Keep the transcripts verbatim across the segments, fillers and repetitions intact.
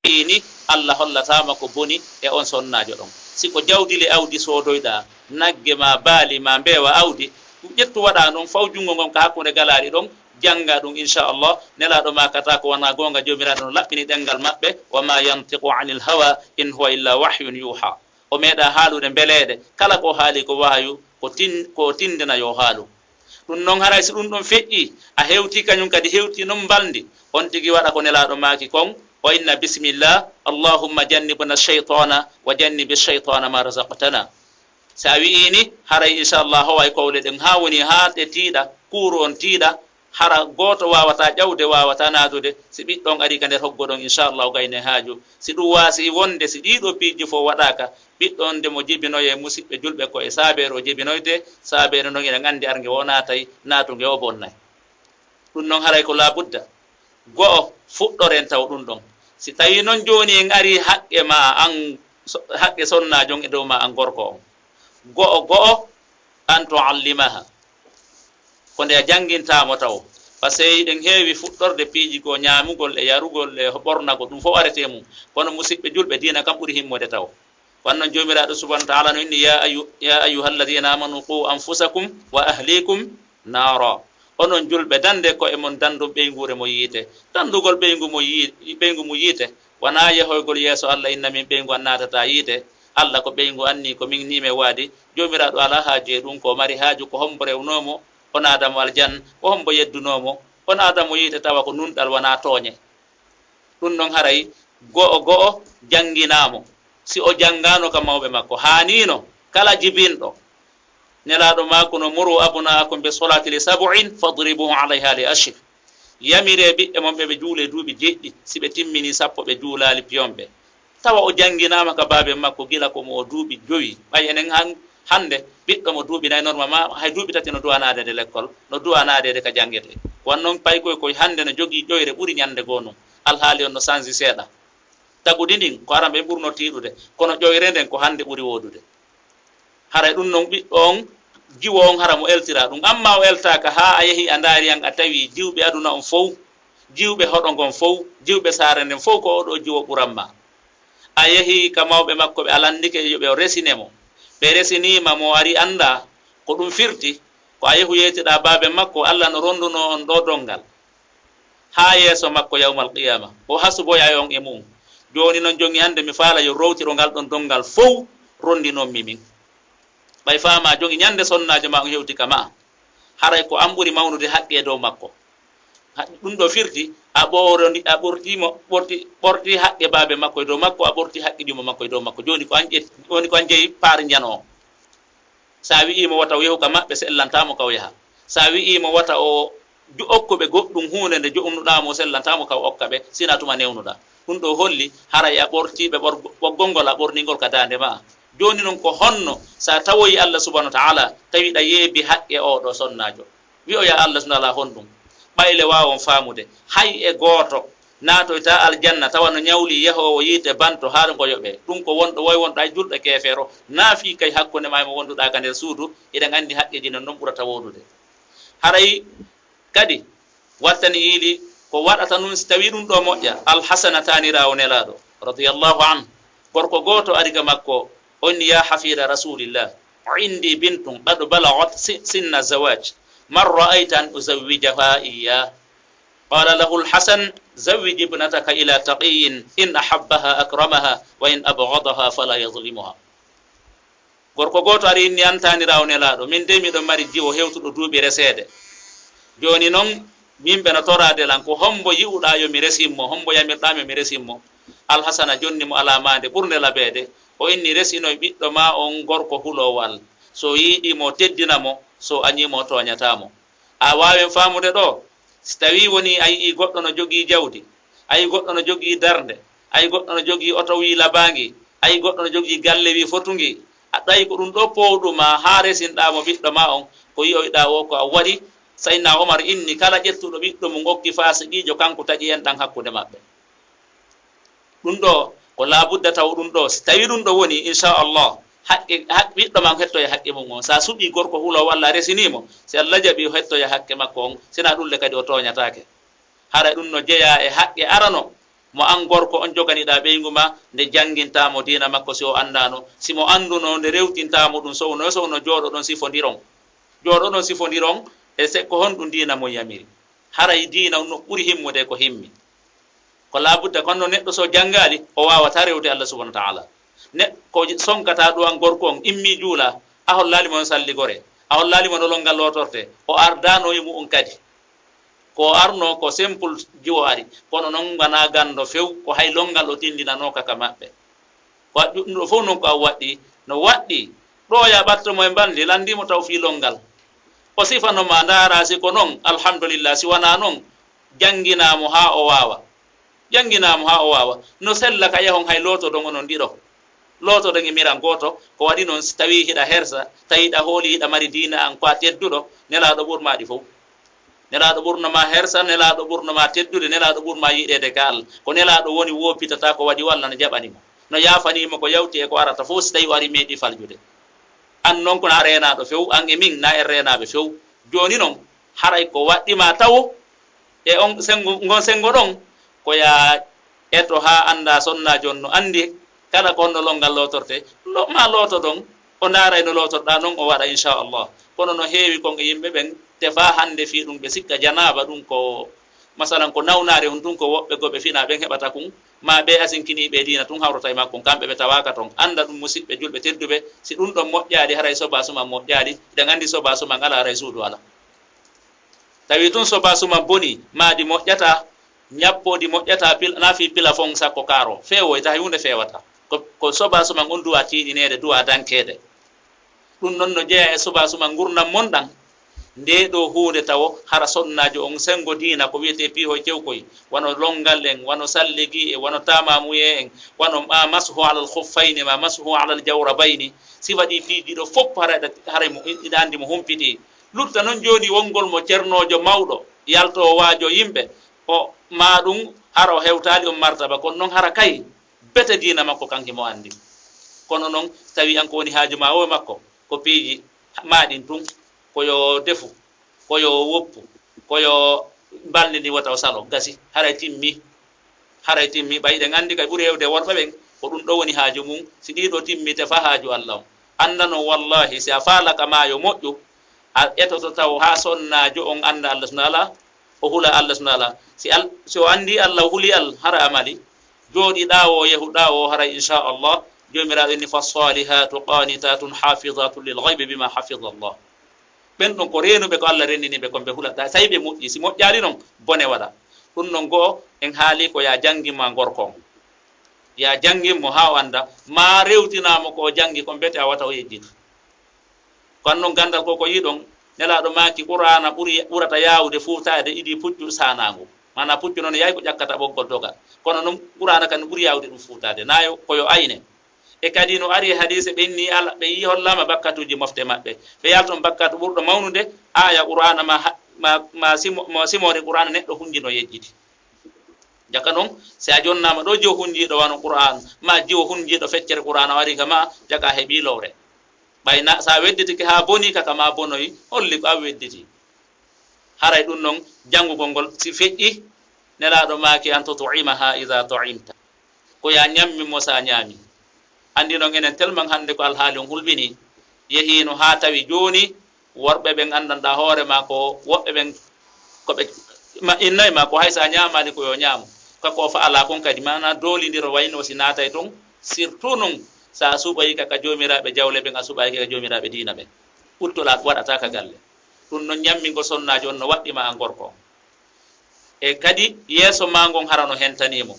Ɓe ni, Allah hollataama ko boni e on sonnaajo ɗon. Si ko jawdi le awdi soodoyɗaa, nagge ma, baali ma, mbeewa awdi, ƴettu waɗaa ɗon, faw junngo ngon ka hakkunde galaaɗi ɗon, jannga ɗum, inchallah. Nelaaɗo maakata ko wanaa goonga, Joomiraaɗo no laɓɓini ɗemngal maɓɓe, wa ma yantiqu anil hawa, in huwa illa wahyun yuha. O meeɗaa haalude mbeleeɗe, kala ko haali ko wahayu, ko tin-, ko tindina yo haalu. Ɗum noon, haray si ɗum ɗon feƴƴii, a hewtii kañum kadi, hewtii noon mbalndi, on tigi waɗa ko Nelaaɗo maaki kon, o inna bisimillah, Allahumma jannibna shaytana wa jannibi shaytana ma razaqtana. Si a wi'ii ni, haray inchallah howay kowle ɗen haa woni haa ɗe tiiɗa, kuuru on tiiɗa, hara gooto waawataa ƴawde, waawataa naatude, si ɓiɗɗo on arii ka nder hoggo ɗon, inchallah o gaynay haaju. Si ɗum waasii wonde, si ɗii ɗoo piiji fof waɗaaka, ɓiɗɗo on de mo jibinoyee musiɓɓe julɓe ko e saabeere o jibinoytee, saabeere non eɗen anndi arnge o naatay, naatunge o bonnay. Ɗum non haray ko laabudda. Go'o fuɗɗoren taw ɗum ɗon. Si tawii non jooni en arii haqqe ma an, so-, haqqe sonnaajo on e dow ma an gorko on. Go'o go'o an tu'allimaha. Ko nde a janngintaa mo taw. Par ce que eɗen heewi fuɗɗorde piiji ko ñaamugol e yarugol e ɓornagol, ɗum fof aretee mum. Kono musiɓɓe julɓe, diina kam ɓuri himmode taw. Wanno Joomiraaɗo subhanahu wa ta'ala no inni, "Ya ayu-, ya ayyuhalladhina amanu qu anfusakum wa ahlikum nara." Onon julɓe, dande ko'e mon dandum ɓeynguure mo yiite. Dandugol ɓeyngu mo yi-, ɓeyngu mo yiite, wanaa yehoygol yeeso Allah, inna min ɓeyngu an naatata yiite. Allah ko ɓeyngu anni, ko min ni mi waadi. Joomiraaɗo alaa haaju e ɗum, ko mari haaju ko hombo rewnoo mo, o naada mo aljan, ko hombo yeddunoo mo, o naada mo yiite, tawa ko nunɗal, wanaa tooñe. Ɗum noon haray go'o go'o jannginaa mo. Si o janngaano ka mawɓe makko, haaniino kala jibinɗo. Nelaaɗo maako no, "Muru abnaakum bi solati li sab'in fadribuhu alayha li ashir." Yamiree ɓiɓɓe mon ɓe ɓe juulee duuɓi jeɗɗi, si ɓe timminii sappo ɓe juulaali piyon ɓe. Tawa o jannginaama ka baaben makko gila ko mo o duuɓi jowi. Ɓay enen han-, hannde, ɓiɗɗo mo duuɓi nay, normalement, hay duuɓi tati no du'anaade de lekkol, no du'anaade de ka janngetee. Wan non paykoy koy hannde no jogii ƴoyre ɓuri ñannde goo nun. Alhaali on no sansi seeɗa. Tagudi ndin, ko aran ɓe ɓurno tiiɗude, kono ƴoyre nden ko hannde ɓuri woodude. Haray ɗum non ɓiɗɗo on, jiwo on hara mo eltira ɗum. Amma o eltaaka haa a yehi a ndaari an, a tawi jiwɓe aduna on fow, jiwɓe hoɗo ngon fow, jiwɓe saare nden fow, ko oɗo jiwo ɓuran ma. A yehi ka mawɓe makko, ɓe alandike yo ɓe resine mo. Ɓe resiniima mo, ari anndaa ko ɗum firti, ko a yehu yeytiɗaa baabe makko, Allah no rondunoo on ɗoo donngal haa yeeso makko yawmal qiyaama. O hasuboyay on e mu'un. Jooni non, jogi hannde mi faala yo rowtiro ngal ɗon donngal fow rondinon mi min. Ɓay faamaa jogi ñannde sonnaajo maa on hewti ka maa, haray ko an ɓuri mawnude haqqe dow makko. Ha-, ɗum ɗoo firti, a ɓoorondi-, a ɓortii mo, ɓorti-, ɓortii haqqe baabe makko e dow makko, a ɓortii haqqe jumbo makko e dow makko. Jooni ko an ƴet-, jooni ko an jeyi paari njano on. Sa wi'ii mo wata o yehu ka maɓɓe, sellantaa mo ka o yaha. Sa wi'ii mo wata o jo-, okku ɓe goɗɗum huunde nde jo'unuɗaa mo, sellantaa mo ka o okka ɓe, sina tuma newnuɗaa. Ɗum ɗoo holli, haray a ɓortii ɓe ɓor-, ɓoggol ngol a ɓornii ngol ka daande maa. Jooni non ko honno sa tawoyi Allah subhanahu wa ta'ala, tawi ɗa yeebi haqqe oo ɗoo sonnaajo? Wi'oya Allah subhanahu wa ta'ala honɗum? Ɓay le waawon faamude, hay e gooto naatoyta aljanna tawa no ñawli yehoowo yiite banto haa ngo yoɓee. Ɗum ko wonɗo woy wonɗo hay julɗo keefeero, naa fii kay hakkunde maa e mo wonduɗaa ka nder suudu, eɗen anndi haqqeeji non non ɓurata woodude. Haray kadi wattani yiili ko waɗata nun si tawii ɗum ɗoo moƴƴa. Alhasana taaniraawo Nelaaɗo, radiyallahu anhu, gorko gooto ari ka makko, o inni, "Ya hafiida Rasulillah, indi bintun qad balagat si-, sinna zawaj, man ra'ayta an uzawwijaha iya?" Qala lahu al-Hasan, "Zawwij ibnataka ila taqiyyin, in ahabbaha akramaha, wa in abghadaha fala yadhlimuha." Gorko gooto ari inni, "An taaniraawo Nelaaɗo, min dey miɗo mari jiwo hewtuɗo duuɓi reseede. Jooni non, min ɓe no toraade lan, ko hombo yi'uɗaa yo mi resin mo, hombo yamirɗaa mi yo mi resin mo?" Alhasana jonni mo alaa maande ɓurnde labeede, o inni, "Resinoy ɓiɗɗo maa on gorko huloowo Allah. So yiɗii mo, teddina mo, so añii mo, tooñataa mo." A waawen faamude ɗoo, si tawii wonii a yi'ii goɗɗo no jogii jawdi, a yi'ii goɗɗo no jogii darnde, a yi'ii goɗɗo no jogii oto wii labaangi, a yi'ii goɗɗo no jogii galle wii fotungi, a ɗayi ko ɗum ɗoo powɗu maa haa resinɗaa mo ɓiɗɗo maa on, ko yi'oyɗaa woo ko a waɗi. Sayyidina Umar inni, kala ƴettuɗo ɓiɗɗo mum okki faasiqiijo, kanko taƴi enɗan hakkunde maɓɓe. Ɗum ɗoo ko laabudda taw ɗum ɗoo, si tawii ɗum ɗoo woni, inchallah, haqqe, haq-, ɓiɗɗo maa on hettoya haqqe mum on. Sa suɓii gorko huloowo Allah, a resinii mo, si Allah jaɓii, o hettoya haqqe makko on, sinaa ɗum le kadi o tooñataake. Hara ɗum no jeyaa e haqqe arano, Mo an gorko on joganiɗaa ɓeyngu ma, nde janngintaa mo diina makko si o anndaano. Si mo annduno, nde rewtintaa mo ɗum sowno e sowno, jooɗoɗon sifondiron. Jooɗoɗon sifondiron e se-, ko honɗum diina mon yamiri. Haray diina on no ɓuri himmude ko himmi. Ko laabudda, kono neɗɗo so janngaali, o waawataa rewde Allah subhanahu wa ta'ala. Ne, ko sonkataa ɗo an gorko on, immii juula, a hollaali mo no salligoree, a hollaali mo no lonngal lootortee, o ardaano e mu'un kadi. Ko o arno ko simple jiwo ari, kono noon wanaa ganndo few, ko hay lonngal o tinndinanooka ka maɓɓe. Ko a ƴuɗɗuɗo fof noon ko a waɗɗii, no waɗɗii. Ɗo ya ɓatto mo e mbalndi, lanndii mo taw fii lonngal. O sifano ma, ndaara si ko noon, alhamdulillah, si wanaa noon, jannginaa mo haa o waawa. Jannginaa mo haa o waawa. No sella ka yahon hay lootodon onon ɗiɗo. Lootodon e miran gooto, ko waɗi noon si tawii hiɗa hersa, tawi hiɗa hooli hiɗa mari diina an, ko a tedduɗo, Nelaaɗo ɓurmaa ɗi fof. Nelaaɗo ɓurno ma hersa, Nelaaɗo ɓurno ma teddude, Nelaaɗo ɓur ma yiɗeede ka Allah. Ko Nelaaɗo woni woopitata ko waɗi o Allah no jaɓani mo. No yaafanii mo ko yawti e ko arata fof si tawii o ari meeɗi faljude. An noon ko na reenaaɗo few, an e min na en reenaaɓe few. Jooni noon, haray ko waɗɗi ma tawo e on senngo, ngon senngo ɗon, ko yaa eto haa annda sonnaajo on no anndi kala ko honno lonngal lootortee, lo-, maa lootoɗon, o ndaaray no lootorɗaa noon, o waɗa inchallah. Kono no heewi kon e yimɓe ɓen, tefaa hannde fii ɗum ɓe sikka janaaba ɗum ko, masalan, ko nawnaare on tun, ko woɓɓe goo ɓe finaa ɓen heɓata kun, maa ɓe asinkiniiɓe e diina tun hawrata e makkun, kamɓe ɓe tawaaka ton. Annda ɗum, musiɓɓe julɓe tedduɓe, si ɗum ɗon moƴƴaali, haray sobaasuma moƴƴaali, hiɗen anndi sobaasuma alaa, haray suudu alaa. Tawi tun sobaasuma bonii, maadi moƴƴataa, ñappoodi moƴƴataa, pil-, na fii pilafon sakko kaaro, feewoyta, hay huunde feewataa. Ko, ko sobaasuma on duwaa tiiɗineede, duwaa dankeede. Ɗum noon no jeyaa e sobaasuma ngurndan mon ɗan. Ndee ɗoo huunde tawo hara sonnaajo on senngo diina ko wiyetee piihoy cewkoy, wano lonngal en, wano salligi e wano taamamuyee en, wano ma mashu alal khuffayni, ma mashu alal jawrabayni. Sifa ɗii piiji ɗoo fof hara, hara mo, iɗa anndi mo humpitii. Lutta noon jooni wonngol mo cernoojo mawɗo, yaltoowo waajo yimɓe, o maa ɗum hara o hewtaali on martaba, kono noon hara kay bete diina makko kanki mo anndi. Kono noon tawi an ko woni haaju ma o e makko, ko piiji maa ɗin tun, ko yo defu, ko yo woppu, ko yo mbalndi ndi wota o salo, gasi, haray timmi. Haray timmi, ɓay ɗen anndi kay ɓuri heewde worɓe ɓen, ko ɗum ɗo woni haaju mum. Si ɗii ɗoo timmi, tefa haaju Allah on. Annda non, wallahi, si a faala ka maayo moƴƴu, a etoto taw haa sonnaajo on annda Allah subhanahu wa ta'ala, o hula Allah subhanahu wa ta'ala. Si Al-, si o anndi Allah, o huli Allah, hara a mali. Jooɗi ɗaawo, yehu ɗaawo, haray inchallah, Joomiraaɗo inni, "Fassalihatu qanitatun hafizatun lil ghaybi bima hafiza Allah." Ɓen ɗon ko reenuɓe ko Allah renndini ɓe, kon ɓe hulataa. Tawi ɓe moƴƴi, si moƴƴaali non, bone waɗa. Ɗum non, goo, en haali ko yaa janngin ma gorko on. Yaa janngin mo haa o annda, maa rewtinaa mo ko o janngi kon, mbete a wata o yejjita. Ko an non ganndal ko, ko yiɗon, Nelaaɗo maaki Qur'aana ɓuri, ɓurata yaawde fuutaade idii puccu saanaango. Maanaa puccu non yahay ko ƴakkata ɓoggol doga. Kono non Qur'aana kan ɓuri yaawde ɗum fuutaade. Naa yo, ko yo ayne. E kadi no ari e hadiise, ɓe inni ala, ɓe yi hollaama bakkatuuji mofte maɓɓe. Ɓe yalton bakkatu ɓurɗo mawnude, aaya Qur'aana ma ha-, ma, ma simo-, ma simoore Qur'aana neɗɗo hunji no yejjiti. Jaka non, si a jonnaama ɗo jiwo hunjiiɗo wano Qur'aan, ma jiwo hunjiiɗo feccere Qur'aana o ari ka ma, jaka a heɓii lowre. Ɓay na, sa wedditike haa boni ka, ka ma bonoyi, holli ko a wedditi. Haray ɗum non, janngugol ngol, si feƴƴi, Nelaaɗo maaki, "An tut'imaha idha tu'imta." Ko yaa ñammin mo sa ñaami. Anndi non enen tellement hannde ko alhaali on hulɓinii. Yehiino haa tawi jooni worɓe ɓen anndanɗaa hoore maa ko woɓɓe ɓen ko ɓe ma-, innay maa ko hay sa ñaamaali ko yo ñaamu. Ka ko fa'alaa kon kadi maanaa doolindiro wayno si naatay ton, surtout non sa suɓoyi ka, ka joomiraaɓe jawle ɓen, a suɓaaki ka joomiraaɓe diina ɓen. Ɓuttolaa waɗataa ka galle. Ɗum non ñammingo sonnaajo on no waɗɗi ma an gorko on. E kadi yeeso maa ngon hara no hentanii mo.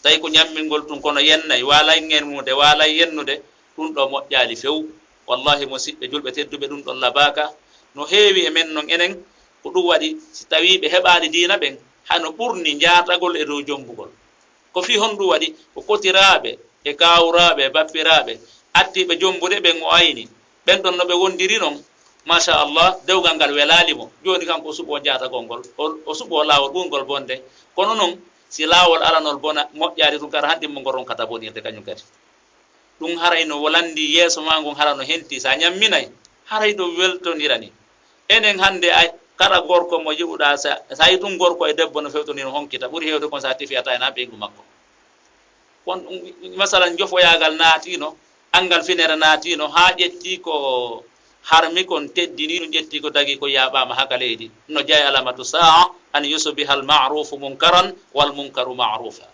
Tawi ko ñammingol tun kono yennay, waalay ŋennude, waalay yennude, ɗum ɗo moƴƴaali few. Wallahi musiɓɓe julɓe tedduɓe, ɗum ɗon labaaka. No heewi e men non enen, ko ɗum waɗi si tawii ɓe heɓaali diina ɓen, hano ɓurni njaatagol e dow jombugol. Ko fii honɗum waɗi? Ko kotiraaɓe e kaawuraaɓe e bappiraaɓe attiiɓe jombude ɓen o ayni. Ɓen ɗon no ɓe wondiri non, machallah, dewgal ngal welaali mo. Jooni kanko o suɓoo jaatagol ngol, o, o suɓoo laawol ɓurngol bonde. Kono non, si laawol alanol bona, moƴƴaali tun, kara hanɗin mo ngol ronkata bonirde kañum kadi. Ɗum haray no lanndii yeeso maa ngon hara no henti, sa ñamminay, haray ɗum weltondirani. Enen hannde, ay, kala gorko mo yi'uɗaa, sa, sa yi tun gorko e debbo no fewtondiri, no honkita, ɓuri heewde kon sa tefi a taynaa ɓeyngu makko. Won ɗum, masalan, jofoyaagal naatiino, anngal finere naatiino, haa ƴetti ko harmi kon, teddini ɗum, ƴetti ko dagi ko yaaɓaama haka leydi. No jeyaa e alamatu saa, an yusbiha al maarufu munkaran wal munkaru maarufa.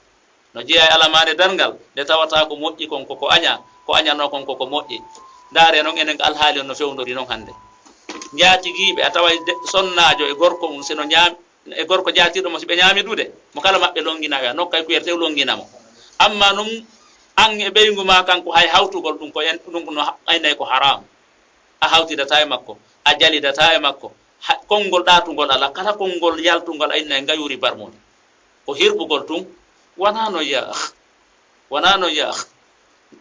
No jeyaa e alamaande darngal, nde tawata ko moƴƴi kon koko aña, ko añanoo kon koko moƴƴi. Ndaare noon enen ko alhaali on no fewndori noon hannde. Njaatigiiɓe, a taway de-, sonnaajo e gorko mum, si no ñaam-, e gorko jaatirɗo mo, si ɓe ñaami duude, mo kala maɓɓe longina oya, nokkay kuyere tew longina mo. Amma nun, an e ɓeyngu maa kanko, hay hawtugol ɗum ko en, ɗum no ha-, aynay ko haraam. A hawtidataa e makko, a jalidataa e makko. Ha-, konngol ɗaatungol alaa, kala konngol yaltungol a innay ngayuuri barmude. Ko hirɓugol tun, wanaa no yaah, wanaa no yaah.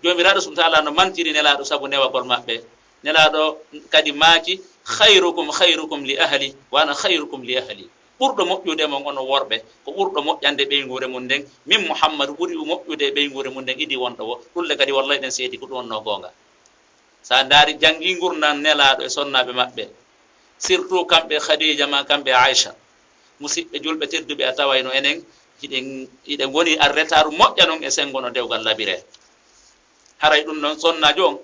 Joomiraaɗo subhaanahu wa ta'aalaa no mantiri Nelaaɗo sabu newagol maɓɓe. Nelaaɗo kadi maaki, "Khayrukum khayrukum li ahli, wa ana khayrukum li ahli." Ɓurɗo moƴƴude mon onon worɓe, ko ɓurɗo moƴƴande ɓeynguure mum nden. Min Muhammadu ɓuri moƴƴude e ɓeynguure mum nden, idi wonɗo wo. Ɗum le kadi, wallay, ɗen seedi ko ɗum wonnoo goonga. So a ndaari janngi ngurndan Nelaaɗo e sonnaaɓe maɓɓe, surtout kamɓe Khadiija maa kamɓe Aysa, musiɓɓe julɓe tedduɓe, a tawayno enen hiɗen, hiɗen ngoni en retard moƴƴa non e senngo no dewgal labiree. Haray ɗum ɗon sonnaajo on,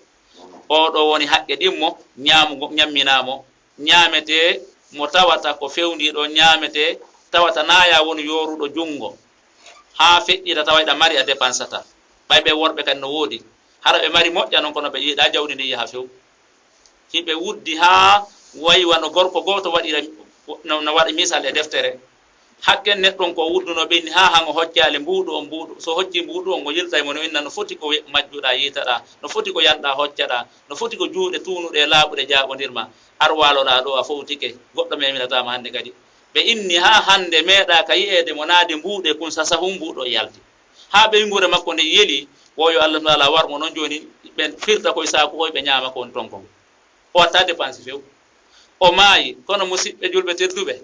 oo ɗoo woni haqqe ɗimmo, ñaamugo, ñamminaa mo, ñaametee mo tawata ko fewndiiɗo, ñaametee tawata naa yo a wonu yooruɗo junngo haa feƴƴita tawa hiɗa mari a depansata. Ɓay ɓe worɓe kadi no woodi, hara ɓe mari moƴƴa non, kono ɓe yiɗaa jawdi ndin yaha few. Hiɓe wuddi haa wayi wano gorko gooto waɗira, no, no waɗi misal e deftere. Hakken neɗɗo on ko o wudduno ɓe inni haa han o hoccaali mbuuɗu on, mbuuɗu. So hocci mbuuɗu on, o yiltay mo, no inna no foti ko we-, majjuɗaa, yiitaɗaa, no foti ko yanɗaa, hoccaɗaa, no foti ko juuɗe tuunuɗe e laaɓuɗe jaaɓondirma. Ar waaloɗaa ɗoo, a fowtike, goɗɗo meminataama hannde kadi. Ɓe inni haa hannde meeɗaaka yi'eede mo naadi mbuuɗe kun, sasahun mbuuɗu o yalti. Haa ɓeynguure makko nde yeli, wo yo Allah taala war mo non jooni, ɓe firta koye saaku koye, ɓe ñaama ko woni ton kon. O watta dépense few. O maayi, kono musiɓɓe julɓe tedduɓe,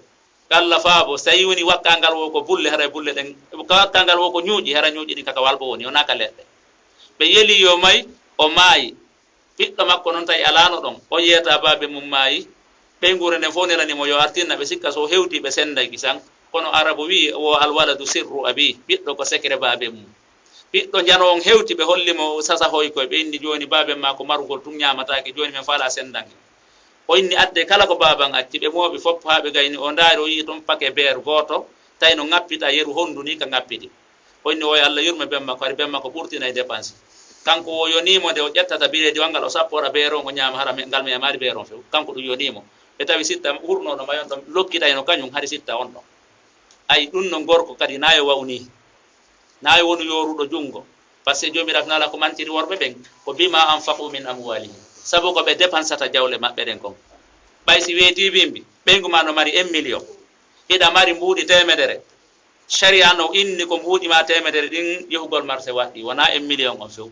Allah faabo, so tawi woni wakkangal wo ko bulle, haray bulle ɗen, wakkangal wo ko ñuuƴi, hara ñuuƴi ɗin kaka walɓo woni, wonaa ka leɗɗe. Ɓe yeli yo may, o maayi. Ɓiɗɗo makko non tawi alaano ɗon, o yeeta baabe mum maayi. Ɓeynguure nden fof nelani mo yo artinna ɓe, sikka so hewti ɓe sennday kisan. Kono Arabu wi'i, "Wo alwaladu sirru abi," ɓiɗɗo ko secret baabe mum. Ɓiɗɗo njano on hewti, ɓe holli mo sasahoy koy, ɓe inni, "Jooni baaben maa ko marugol tun ñaamataake, jooni men faalaa senndan." O inni, "Adde kala ko baaban acci." Ɓe mooɓi fof haa ɓe gayni, o ndaari, o yi'i tun pake beer gooto, tawi no ŋappita yeru honndu ni ka ŋappiti. O inni, "Woy Allah yurme ben makko, hari ben makko ɓurtinay dépense." Kanko wo yonii mo nde o ƴettata bireedi wanngal, o sappora beer on, o ñaama, hara me-, ngal me maari beer on few. Kanko ɗum yonii mo. Ɓe tawi sitta hurnooɗo mayon ɗon, lokkitayno kañum hari sitta on ɗon. Ay, ɗum non gorko kadi, naa yo wa'u nii. Naa yo wonu yooruɗo junngo. Parce que Joomiraaɗo Taala ko mantiri worɓe ɓen, ko "bima anfaqu min amwalihim." Sabu ko ɓe dépensata jawle maɓɓe ɗen kon. Ɓay si weetii bimbi, ɓeyngu maa no mari un million. Hiɗa mari mbuuɗi teemedere. Sharia no inni ko mbuuɗi maa teemedere ɗin yahugol marché waɗɗi, wonaa un million on few.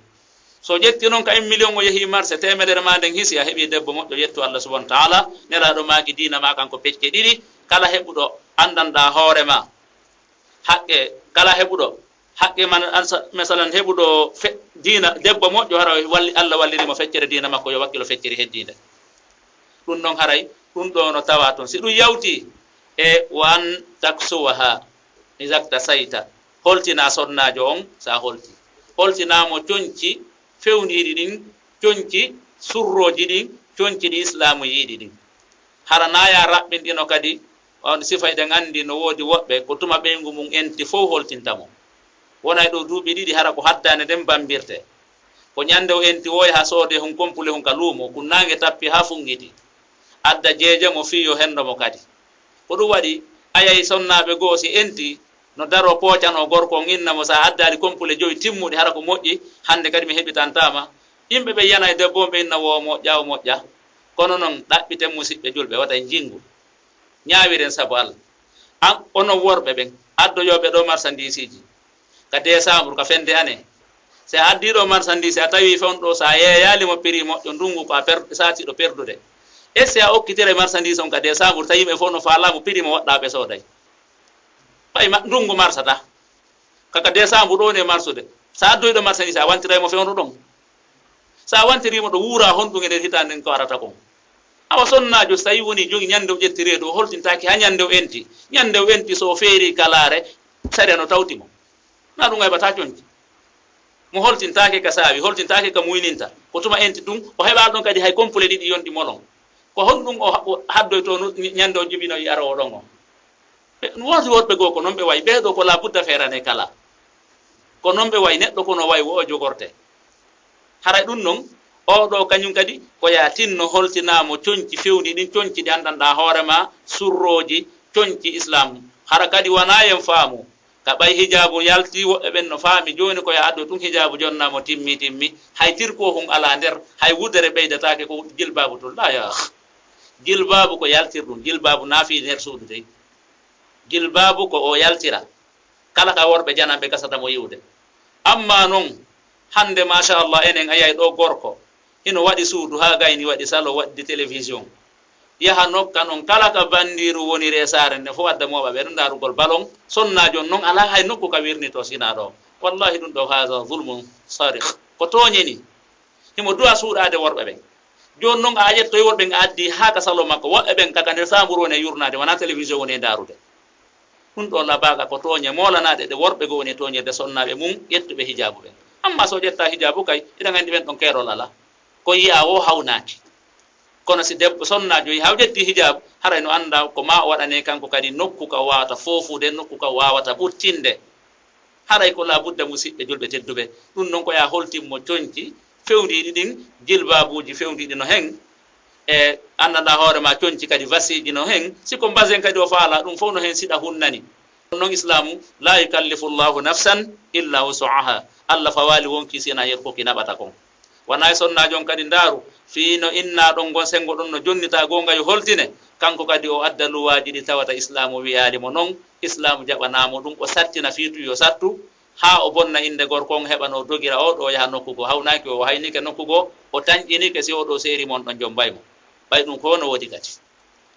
So ƴetti non ka un million o yehi marché, teemedere maa nden hisi, a heɓi debbo moƴƴo, yettu Allah subhanahu wa taala. Nelaaɗo maaki diina maa kan ko pecce ɗiɗi, kala heɓuɗo anndanɗaa hoore maa. Haqqe kala heɓuɗo, haqqe man, an sa-, masalan, heɓuɗo fe-, diina, debbo moƴƴo, hara walli, Allah walliri mo feccere diina makko, yo wakkilo feccere heddiinde. Ɗum non haray, ɗum ɗo no tawa toon. Si ɗum yawti e "wa an taksuwaha iza ktasayta", holtina sonnaajo on sa holti. Holtinaa mo conci fewndiiɗi ɗin, conci surrooji ɗin, conci ɗi Islaamu yiɗi ɗin. Hara naa ya raɓɓinɗino kadi on sifa, eɗen anndi no woodi woɓɓe ko tuma ɓeyngu mum enti fow holtinta mo. Wona e ɗo duuɓi ɗiɗi hara ko haddaande nden bambirte. Ko ñande o enti woy haa soodee hun kompule hun ka luumo, kun naange tappi haa funngiti. Adda jeeje mo fii yo henndo mo kadi. Ko ɗum waɗi a yay sonnaaɓe goo si enti no daroo poocanoo gorko on inna mo, "Sa addaali kompule jowi timmuɗi hara ko moƴƴi, hannde kadi mi heɓitantaama." Yimɓe ɓe yana e debbo on ɓe inna, "Wo moƴƴa, o moƴƴa." Kono non ɗaɓɓiten musiɓɓe julɓe, wata en jinngu. Ñaawiren sabu Allah. An, onon worɓe ɓen, addoyooɓe ɗo marsandiisiiji ka deesambur, ka fende ane. Si a addii ɗo marsandiisi, a tawi fewndo ɗo, si a yeeyaali mo piri moƴƴo, ndungu ko a per-, saatiiɗo perdude. E si a okkitire marsandiisi on ka deesambur, tawi yimɓe fof no faalaa mo piri mo waɗɗaa ɓe sooday. Ɓay ma-, ndungu marsata. Kaka deesambur ɗo ne marsude. Si a addoyi ɗo marsandiisi, a wantiray mo fewndo ɗon. So a wantirii mo ɗo, wuuraa honɗun e nder hitaande nden ko arata kon? Awa sonnaajo, so tawii wonii jogi ñande o ƴetti reedu, o holtintaake haa ñande o enti. Ñande o enti, so o feerii kalaare, sariya no tawti mo. Naa ɗum aybataa conci. Mo holtintaake ka saawi, holtintaake ka muyninta. Ko tuma enti ɗum, o heɓaali ɗum kadi hay kompule ɗiɗi yonɗi molon. Ko honɗum o ha-, o haddoytoo nu-, ñande o jibinoyi aroowo ɗon o? Ɓe, woodi worɓe goo ko non ɓe wayi, ɓee ɗoo ko laabudda feerane kala. Ko non ɓe wayi, neɗɗo ko no wayi wo o jogorte. Haray ɗum non, oo ɗoo kañum kadi ko yaa tinno holtinaa mo coñci fewndi ɗin, coñci ɗi anndanɗaa hoore maa, surrooji, coñci Islaamu. Hara kadi wanaa en faamu. Ka ɓay hijaabu yalti, woɓɓe ɓen no faami jooni ko yo addo tun hijaabu jonna mo timmi, timmi. Hay tirko hun alaa nder, hay wudere ɓeydataake ko jilbaabu tun. Laa yaa. Jilbaabu ko yaltirɗum, jilbaabu naa fii nder suudu dey. Jilbaabu ko o yaltira. Kala ka worɓe jananɓe gasata mo yi'ude. Ammaa non, hande, machallah, enen a yiyay ɗoo gorko, hino waɗi suudu haa gayni, waɗi salon, waɗi télévision. Yaha nokka non, kala ka bandiiru woniri e saare nden fof adda mooɓa ɓe ɗo ndaarugol balon. Sonnaajo on non alaa hay nokku ka wirnitoo sinaa ɗoo. Wallahi ɗum ɗoo, haza zulmun sarih. Ko tooñe ni. Himo du'a suuɗaade worɓe ɓen. Jooni non a ƴettoy worɓe ɓen a addi haa ka salon makko. Woɓɓe ɓen kaka nder saamburu woni e yurnaade, wonaa télévision woni e ndaarude. Ɗum ɗoo labaaga ko tooñe moolanaaɗe ɗe worɓe goo woni e tooñirde sonnaaɓe mum ƴettuɓe hijaabu ɓen. Ammaa so ƴettaa hijaabu kay, eɗen anndi ɓen ɗon keerol alaa. Ko yi'aa woo hawnaaki. Kono si debbo sonnaajo yi'ii haa o ƴettii hijaabu, haray no annda ko maa o waɗanee kanko kadi nokku ka o waawata foofude, nokku ka o waawata ɓuttinde. Haray ko laabudda musiɓɓe julɓe tedduɓe. Ɗum non ko yaa holtin mo coñci fewndiiɗi ɗin, jilbaabuuji fewndiiɗi no hen. E anndanɗaa hoore maa coñci kadi vasiiji no hen. Si ko mbasen kadi o faalaa, ɗum fof no hen siɗa hunnani. Ɗum non Islaamu, laa yukallifu Allahu nafsan illa wusu'aha. Allah fawaali wonkii sinaa yeru ko ki naɓata kon. Wanaa e sonnaajo on kadi ndaaru, fii no innaa ɗon ngon senngo ɗon no jonnitaa goonga yo holtine, kanko kadi o adda luwaaji ɗi tawata Islaamu wi'aali mo non, Islaamu jaɓanaa mo ɗum, o sattina fii tun yo sattu, haa o bonna innde gorko on heɓa no dogira oo ɗoo yaha nokku goo, hawnaaki o haynike nokku goo, o tanƴinike si oo ɗoo seeri mo on ɗon jommbay mo. Ɓay ɗum ko no woodi kadi.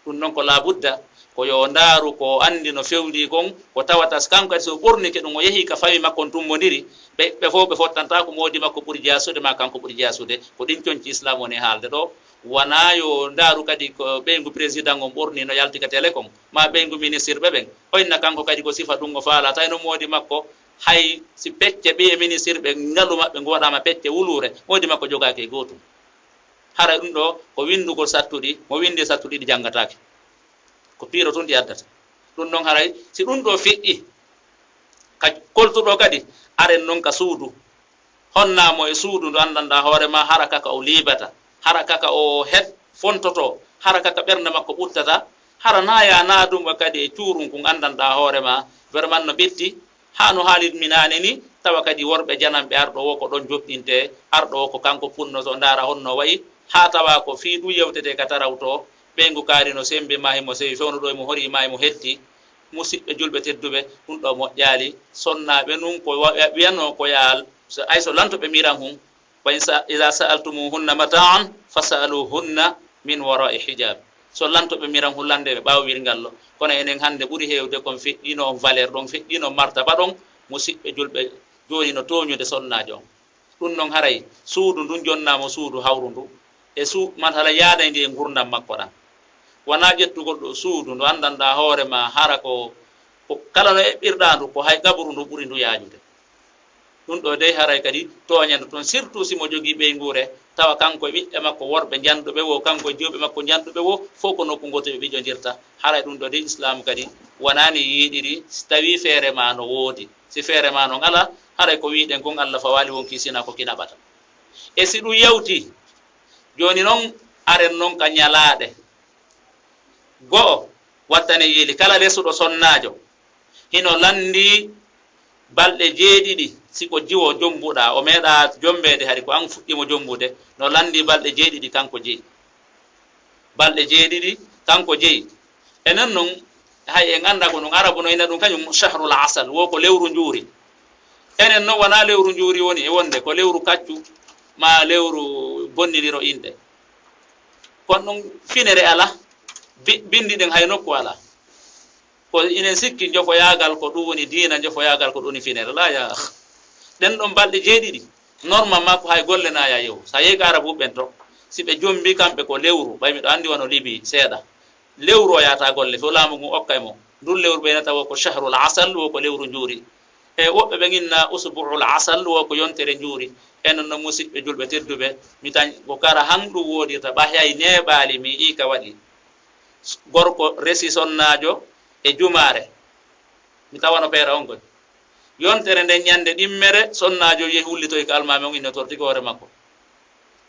Ɗum non ko laabudda, ko yo o ndaaru ko o anndi no fewndii kon, ko tawata s-, kanko kadi so ɓornike ɗum, o yehii ka fawi makko on tummbondiri, ɓe, ɓe fof ɓe fottantaa ko moodi makko ɓuri jaasude maa kanko ɓuri jaasude. Ko ɗin coñci Islaamu woni e haalde ɗoo. Wanaa yo o ndaaru kadi ko ɓeyngu président on ɓornii no yalti ka télé kon, maa ɓeyngu ministirɓe ɓen. O inna kanko kadi ko sifa ɗum o faalaa, tawi no moodi makko, hay si pecce ɓiye ministirɓe ngalu maɓɓe ngu waɗaama pecce wuluure, moodi makko jogaaki e gootum. Haray ɗum ɗoo ko winndugol sattuɗi, mo winndi sattuɗi ɗi janngataake. Ko piiro tun ɗi addata. Ɗum ɗon haray, si ɗum ɗoo feƴƴi, ka koltuɗo kadi, aren non ka suudu. Honnaa mo e suudu ndu anndanɗaa hoore maa, hara kaka o liibata, hara kaka o het fontotoo, hara kaka ɓernde makko ɓuttata, hara naa yaa naaduma kadi e cuurum kun anndanɗaa hoore maa, vraiment no ɓetti, haa no haalit mi naane ni, tawa kadi worɓe jananɓe arɗo woo ko ɗon joɗɗintee, arɗo woo ko kanko punnoto, ndaara honno wa'i, haa tawa ko fii ɗum yewtetee ka tarawtoo, ɓeyngu kaari no semmbi maa himo sewi, fewndo ɗoo himo horii maa himo hetti. Musiɓɓe julɓe tedduɓe, ɗum ɗoo moƴƴaali. Sonnaaɓe nun ko wa-, wi'anoo ko yaa, so, ay so lanto ɓe miran hun, wa in sa-, iza sa'altumuhunna mata'an fas'aluhunna min wara'i hijab. So lanto ɓe miran hun lande ɓe ɓaawo wirngallo. Kono enen hannde ɓuri heewde kon feƴƴiino on valeur ɗon, feƴƴiino on martaba ɗon, musiɓɓe julɓe jooni no tooñude sonnaajo on. Ɗum non haray suudu ndun jonnaama suudu hawru ndu, e su-, masala yaadayndi e ngurndan makko ɗan. Wanaa ƴettugol ɗoo suudu ndu anndanɗaa hoore maa hara ko, ko kala no eɓɓirɗaa ndu, ko hay qaburu ndu ɓuri ndu yaajude. Ɗum ɗoo dey haray kadi tooñe ndu ton, surtout si mo jogii ɓeynguure, tawa kanko e ɓiɓɓe makko worɓe njanɗuɓe woo, kanko e jiyooɓe makko njanɗuɓe woo, fof ko nokku ngooto ɓe ɓiƴondirta. Haray ɗum ɗoo dey Islaamu kadi wanaani yiiɗiri, si tawii feere maa no woodi. Si feere maa non alaa, haray ko wi'ɗen kon Allah fawaali wonkii sinaa ko ki naɓata. E si ɗum yawtii, jooni non aren non ka ñalaaɗe. Go'o, wattane yiili, kala lesuɗo sonnaajo, hino lanndii balɗe jeeɗiɗi, si ko jiwo jommbuɗaa, o meeɗaa jommbeede hari, ko an fuɗɗii mo jommbude, no lanndii balɗe jeeɗiɗi kanko jeyi. Balɗe jeeɗiɗi kanko jeyi. Enen non, hay en anndaa ko ɗum Arabu no ina ɗum kañum shahrul asal, wo ko lewru njuuri. Enen non wanaa lewru njuuri woni e wonde, ko lewru kaccu, maa lewru bonnidiro inɗe. Kono ɗum finere alaa, bi-, binndi ɗen hay nokku alaa. Ko inen sikki njofoyaagal ko ɗum woni diina, njofoyaagal ko ɗum woni finere. Laa yaa akh. Ɗen ɗon balɗe jeeɗiɗi, normal maa ko hay golle naa yaa yewu. So a yehi ka Arabuɓe ɓen to, si ɓe jommbii kamɓe ko lewru, ɓay miɗo anndi wano Libi seeɗa. Lewru o yahataa golle, fo laamu ngun okkay mo. Ndun lewru ɓe inata wo ko shahrul asal, wo ko lewru njuuri. E woɓɓe ɓe inna usbu'ul asal, wo ko yontere njuuri. Enen no musiɓɓe julɓe tedduɓe, mi tan ko kara han ɗum woodirta, ɓa hay neeɓaali mi i ka waɗi. Gorko resi sonnaajo e jumaare, mi tawano peera on koy. Yontere nden ñande ɗimmere, sonnaajo yehi wullitoy ka almaami on innotor tigi hoore makko.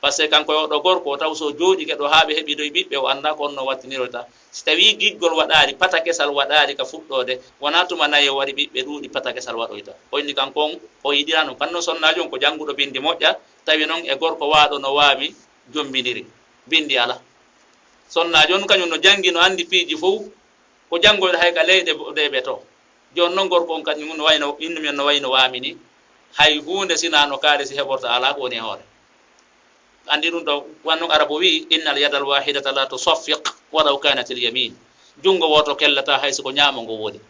Parce que kanko e oɗo gorko, o taw so jooɗike ɗo haa ɓe heɓidoy ɓiɓɓe, o annda ko honno wattiniroyta. Si tawi giggol waɗaali, pata kesal waɗaali ka fuɗɗoode, wona tuma nayi o waɗi ɓiɓɓe ɗuuɗi pata kesal waɗoyta. O inni kanko on, o yiɗira non. Kanno sonnaajo on ko jannguɗo binndi moƴƴa, tawi non e gorko waaɗo no waami, jombindiri. Binndi ala. Sonnaajo on kañum no janngi, no anndi piiji fow, ko janngoyɗo hay ka leyɗe bo-, deeɓe to. Jooni non gorko on kañum no wayno, innu men no wayno waami ni. Hay huunde sinaa no kaalisi heɓorta alaa ko woni e hoore. Anndi ɗum ɗo, wan non Arabu wi'i, "Innal yadal wahidata la tusaffiq walaw kanatil yamin." Junngo wooto kellata hay si ko ñaamo ngo woni.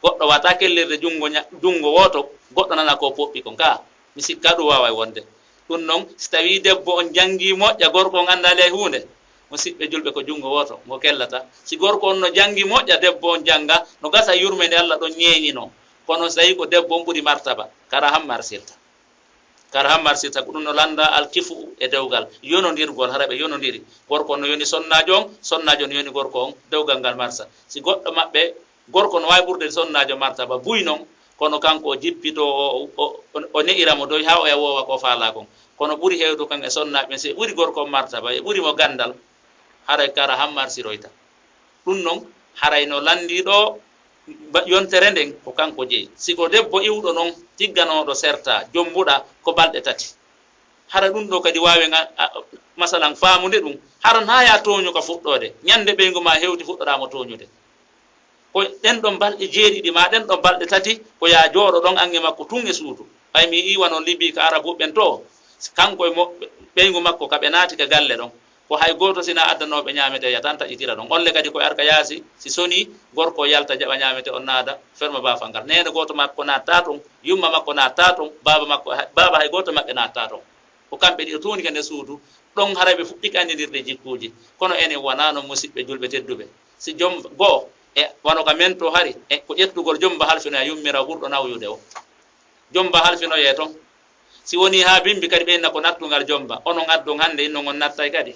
Goɗɗo wata kellirde junngo ña-, junngo wooto, goɗɗo nana ko poɓɓi kon. Ka, mi sikka ɗum waaway wonde. Ɗum non, si tawii debbo on janngi moƴƴa, gorko on anndaali hay huunde, musiɓɓe julɓe ko junngo wooto ngo kellata. Si gorko on no janngi moƴƴa, debbo on jannga, no gasa yurmeende Allah ɗon ñeeñino. Kono si tawii ko debbo on ɓuri martaba, kara han marsirta. Kara han marsirta, ko ɗum no lannda alkifu e dewgal, yonondirgol, hara ɓe yonondiri. Gorko on no yoni sonnaajo on, sonnaajo on no yoni gorko on, dewgal ngal marsa. Si goɗɗo maɓɓe, gorko no waawi ɓurde sonnaajo martaba buy non, kono kanko o jippito, o, o, o, o ne'ira mo doy haa o yaha woowa ko faalaa kon. Kono ɓuri heewde kan e sonnaaɓe ɓen, si ɓuri gorko on martaba, e ɓuri mo ganndal, haray kara han marsiroyta. Ɗum non, haray no lanndii ɗo ba-, yontere nden ko kanko jeyi. Si ko debbo iwɗo non, tigganooɗo serta, jombuɗa ko balɗe tati. Hara ɗum ɗo kadi waawi nga-, a, masalan faamude ɗum. Hara na ya tooñu ka fuɗɗoode. Ñande ɓeyngu ma hewti fuɗɗoɗaa mo tooñude. Ko ɗen ɗon balɗe jeeɗiɗi ma ɗen ɗon balɗe tati ko ya jooɗo ɗon an e makko tun e suudu. Ɓay mi yi'i wano Libi ka Arabu ɓen to, kanko e mo-, ɓeyngu makko ka ɓe naati ka galle ɗon. Ko hay gooto sina addanooɓe ñaametee ya tan taƴitira ɗon. Olle kadi ko arka yaasi, si soni, gorko yalta jaɓa ñaametee on naada, ferma baafal ngal. Neene gooto makko naatta ton, yumma makko naatta ton, baaba makko, baaba hay gooto maɓɓe naatta ton. Ko kamɓe ɗiɗo tuunike nder suudu, ɗon haray ɓe fuɗɗike anndidirde jikkuuji. Kono enen wonaa non musiɓɓe julɓe tedduɓe. Si jom-, goo, e wano ka men to hari, e ko ƴettugol jomba halfino e yummira ɓurɗo nawyude o. Jomba halfinoyee ton. Si wonii haa bimbi kadi ɓe inna ko nattungal jomba, onon addon hannde innon on nattay kadi.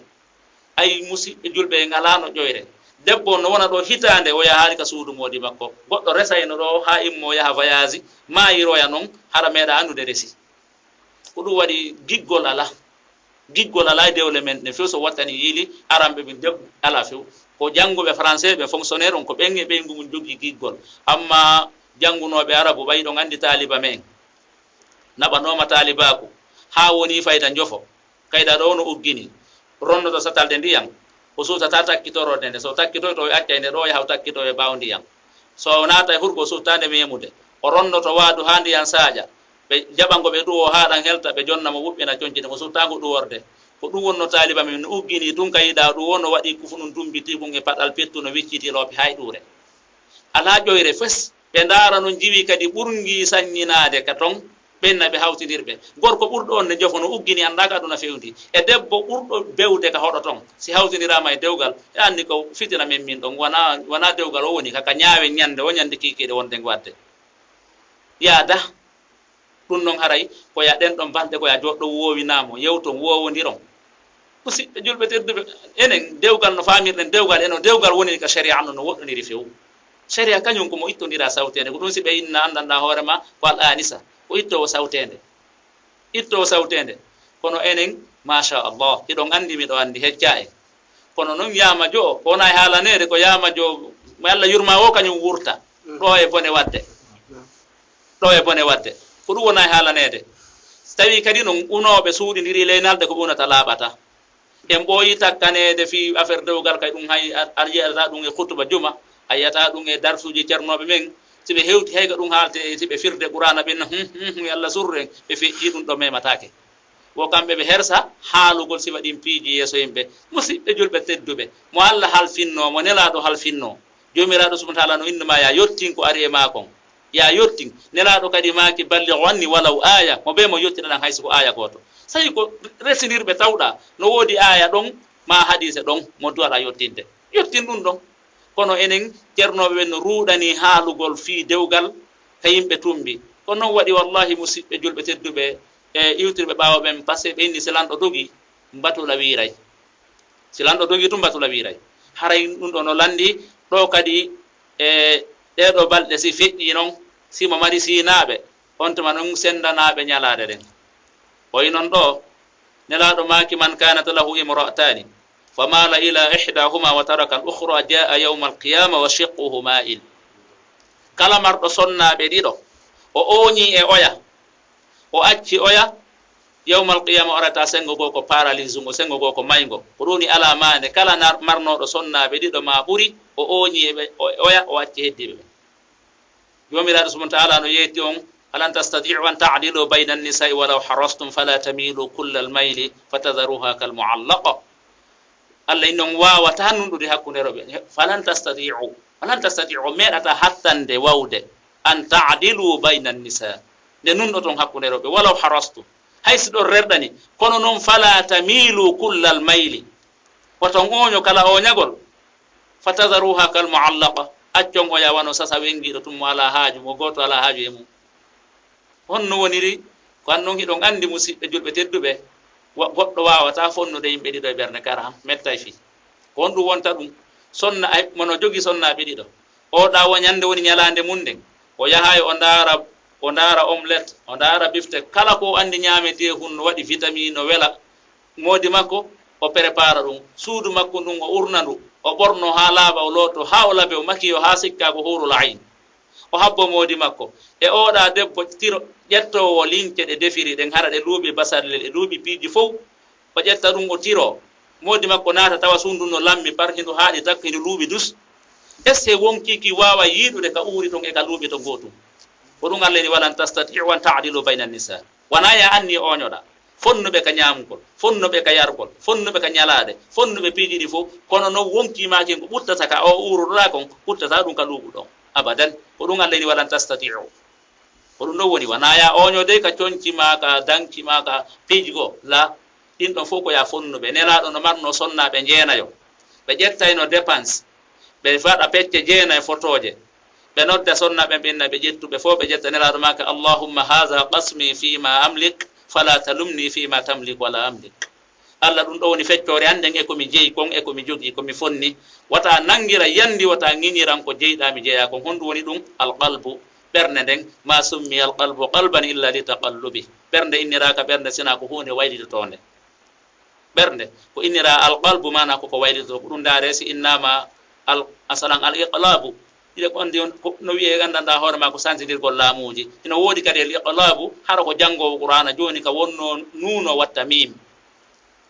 Ay musiɓɓe julɓe en alaa no ƴoyre. Debbo on no wona ɗo hitaande o yahaali ka suudu moodi makko. Goɗɗo resayno ɗo haa immoo yaha voyage, maayiroya non, hara meeɗa anndude resi. Ko ɗum waɗi giggol alaa. Giggol alaa e dewle men ɗen few, so wattani yiili aranɓe ɓe deb-, alaa few. Ko jannguɓe français ɓe fonctionnaire on, ko ɓen e ɓeyngu mum jogii giggol. Amma janngunooɓe arabu, ɓay ɗon anndi taaliba men. Naɓanooma taalibaaku, haa wonii fayda njofo. Kayda ɗo no uggini, ronnoto satalde ndiyan, o suusataa takkitoroode nde. So takkitoyto, o accay nde ɗo, yaha o takkitoyo ɓaawo ndiyan. So o naatay hurgo, o suusataa nde meemude. O ronnoto waadu haa ndiyan saaƴa. Ɓe jaɓa ngo ɓe ɗuwo haa ɗan helta, ɓe jonna mo wuɓɓina conci ɗin, o suusataa ngo ɗuworde. Ko ɗum wonno taaliba men no uggini tun ka yiɗaa ɗum, wonno waɗi kufunun dumbitiikun e paɗal pettu no wiccitii loope hay ɗuure. Alaa ƴoyre fes. Ɓe ndaara non jiwi kadi ɓurngi saññinaade ka ton, ɓen na ɓe hawtindirɓe. Gorko ɓurɗo on ne jofo no uggini, anndaa ka aduna fewndi. E debbo ɓurɗo bewde ka hoɗo ton, si hawtindiraama e dewgal, e anndi ko fitina men min ɗon, wonaa, wonaa dewgal o woni ka, ka ñaawe ñande, o ñande kiikiiɗe wonde ngu adde. Yaada, ɗum non haray, ko ya ɗen ɗon balɗe, ko ya joɗɗo woowinaa mo, yewton, woowondiron. Musiɓɓe julɓe tedduɓe, enen dewgal no faamirɗen dewgal, eno dewgal woniri ka sharia no, no woɗɗoniri few. Sharia kañum ko mo ittondira sawteende, ko ɗum si ɓe inna anndanɗaa hoore ma ko al anisa, ko ittoowo sawteende. Ittoowo sawteende. Kono enen, machallah, hiɗon anndi miɗo anndi, hecca en. Kono non yaama jo'o, ko wona e haalaneede, ko yaama jo'o, mo Allah yurma o kañum wurta. Ɗo e bone wadde. Ɗo e bone wadde. Ko ɗum wona e haalaneede. Si tawii kadi non unooɓe suuɗindiri ley nalde ko ɓe unata laaɓata. En ɓooyi takkaneede fii affaire dewgal kay ɗum hay a, a yiyata ɗum e khutba juma, a yiyata ɗum e darsuuji cernooɓe men. Si ɓe hewti hay ko ɗum haalte, si ɓe firde Qur'aana ɓe na, hum, hum, hum, yo Allah surru en, ɓe feƴƴi ɗum ɗo memataake. Wo kamɓe ɓe hersa haalugol sifa ɗin piiji yeeso yimɓe. Musiɓɓe julɓe tedduɓe, mo Allah halfinnoo, mo Nelaaɗo halfinnoo, Joomiraaɗo subhaanahu wa ta'aala no innu ma ya yottin ko ari e maa kon. Ya yottin. Nelaaɗo kadi maaki, "Ballighu anni walaw aaya." Mo bee mo yottina ɗan hay si ko aaya gooto. Sa'i ko resindirɓe tawɗa, no woodi aaya ɗon, maa hadiise ɗon, mo duwata yottinde. Yottin ɗum ɗon. Kono enen cernooɓe ɓen no ruuɗanii haalugol fii dewgal, ka yimɓe tumbi. Ko non waɗi, wallahi, musiɓɓe julɓe tedduɓe e iwtirɓe ɓaawo ɓen, parce que ɓe inni si lanɗo dogi, mbatula wiiray. Si lanɗo dogi tun, mbatula wiiray. Haray ɗum ɗo no lanndi ɗo kadi e ɗee ɗoo balɗe, si feƴƴii non, si mo mari siinaaɓe, on tuma non senndanaaɓe ñalaade ɗen. O yi non ɗo, Nelaaɗo maaki, "Man kanat lahu imra'atani, famala ila ihdahuma wa taraka al-ukhra, jaa yawma al-qiyama wa shiqquhu ma'il." Kala marɗo sonnaaɓe ɗiɗo, o ooñii e oya, o acci oya, yawmal qiyama o arata senngo goo ko paralysé, o senngo goo ko mayngo. Ko ɗum woni alamaande kala nar-, marnooɗo sonnaaɓe ɗiɗo maa ɓuri, o ooñii e ɓe, o, oya, o acci heddiiɓe ɓe. Joomiraaɗo subhanahu wa ta'ala no yeeti on, "Falan tastati'u an ta'dilu bayna an-nisa'i walaw harastum, fala tamilu kullal mayli fatadharuha kal mu'allaqa." Allah innon waawataa nunɗude hakkunde rewɓe. "Falan tastati'u, falan tastati'u", meeɗataa hattande wawde, "an ta'dilu bayna an-nisa", nde nunɗoton hakkunde rewɓe, "walaw harastum", hay si ɗon rerɗani, kono non, "fala tamilu kullal mayli", wota on ooño kala ooñagol, "fatadharuha kal mu'allaqa", accon oya wano sasa wengiiɗo tun mo alaa haaju, mo gooto alaa haaju e mum. Honno woniri? Ko an non hiɗon anndi, musiɓɓe julɓe tedduɓe, wa-, goɗɗo waawataa fonnude yimɓe ɗiɗo e ɓernde kara, mettay fii. Ko honɗum wonta ɗum? Sonna, ay, mo no jogii sonnaaɓe ɗiɗo. Oɗa wo ñande woni ñalaande mum nden. O yahay o ndaara, o ndaara omelette, o ndaara biftek, kala ko o anndi ñaametee hun no waɗi vitamine, no wela. Moodi makko, o prépara ɗum. Suudu makko ndun, o urna ndu, o ɓorno haa laaɓa, o looto haa o laɓe, o makiyo haa sikkaa ko huurul ayn. O habbo moodi makko. E oɗa debbo tiro, ƴettoowo lince ɗe defiri ɗen, hara ɗe luuɓi basalel, ɗe luuɓi piiji fow. O ƴetta ɗum, o tiro. Moodi makko naata, tawa suudu no lammi par, hindu haaɗi tak, hindu luuɓi dus. Est-ce que wonkii ki waawa yiiɗude ka uuri ton e ka luuɓi ton gootum? Ko ɗum Allah ni, "Walan tastati'u an ta'dilu bayna nisa." Wonaa ya anni ooñoɗa. Fonnuɓe ka ñaamugol, fonnuɓe ka yargol, fonnuɓe ka ñalaade, fonnuɓe piiji ɗi fow, kono non wonkii maa kin ko ɓuttata ka o uuruɗaa kon, ɓuttata ɗum ka luuɓu ɗon. Abadan. Ko ɗum Allah ni, "Walan tastati'u." Ko ɗum ɗon woni, wonaa ya ooño dey ka conci maa, ka danki maa, ka piiji goo. La, ɗin ɗon fow ko ya fonnuɓe. Nelaaɗo no marno sonnaaɓe jeenayo. Ɓe ƴettayno dépense. Ɓe waɗa pecce jeenay fotooje. Ɓe nodda sonnaaɓe ɓen, ɓe inna ɓe ƴettu, ɓe fow ɓe ƴetta. Nelaaɗo maaki, "Allahumma hadha qasmi fima amlik, fala talumni fima tamlik wala amlik." Allah, ɗum ɗo woni feccoore an nden e ko mi jeyi kon, e ko mi jogii, ko mi fonni. Wata nanngira yandi, wata ŋiñiran ko jeyɗaa mi jeyaa kon. Honɗum woni ɗum? Alqalbu, ɓernde nden. Ma summiya alqalbu qalban illa li taqallubi. Ɓernde inniraaka ɓernde sinaa ko huunde waylitotoonde. Ɓernde ko innira alqalbu, maana ko ko waylitoto. Ko ɗum ndaare si innaama al-, asalan al iqlabu. Ine ko anndi on, ko no wiyee, ganndanɗaa hoore maa ko santindirgol laamuuji. Ina woodi kadi al iqlabu, hara ko janngoowo Qur'aana jooni ka wonnoo nuuno watta miim.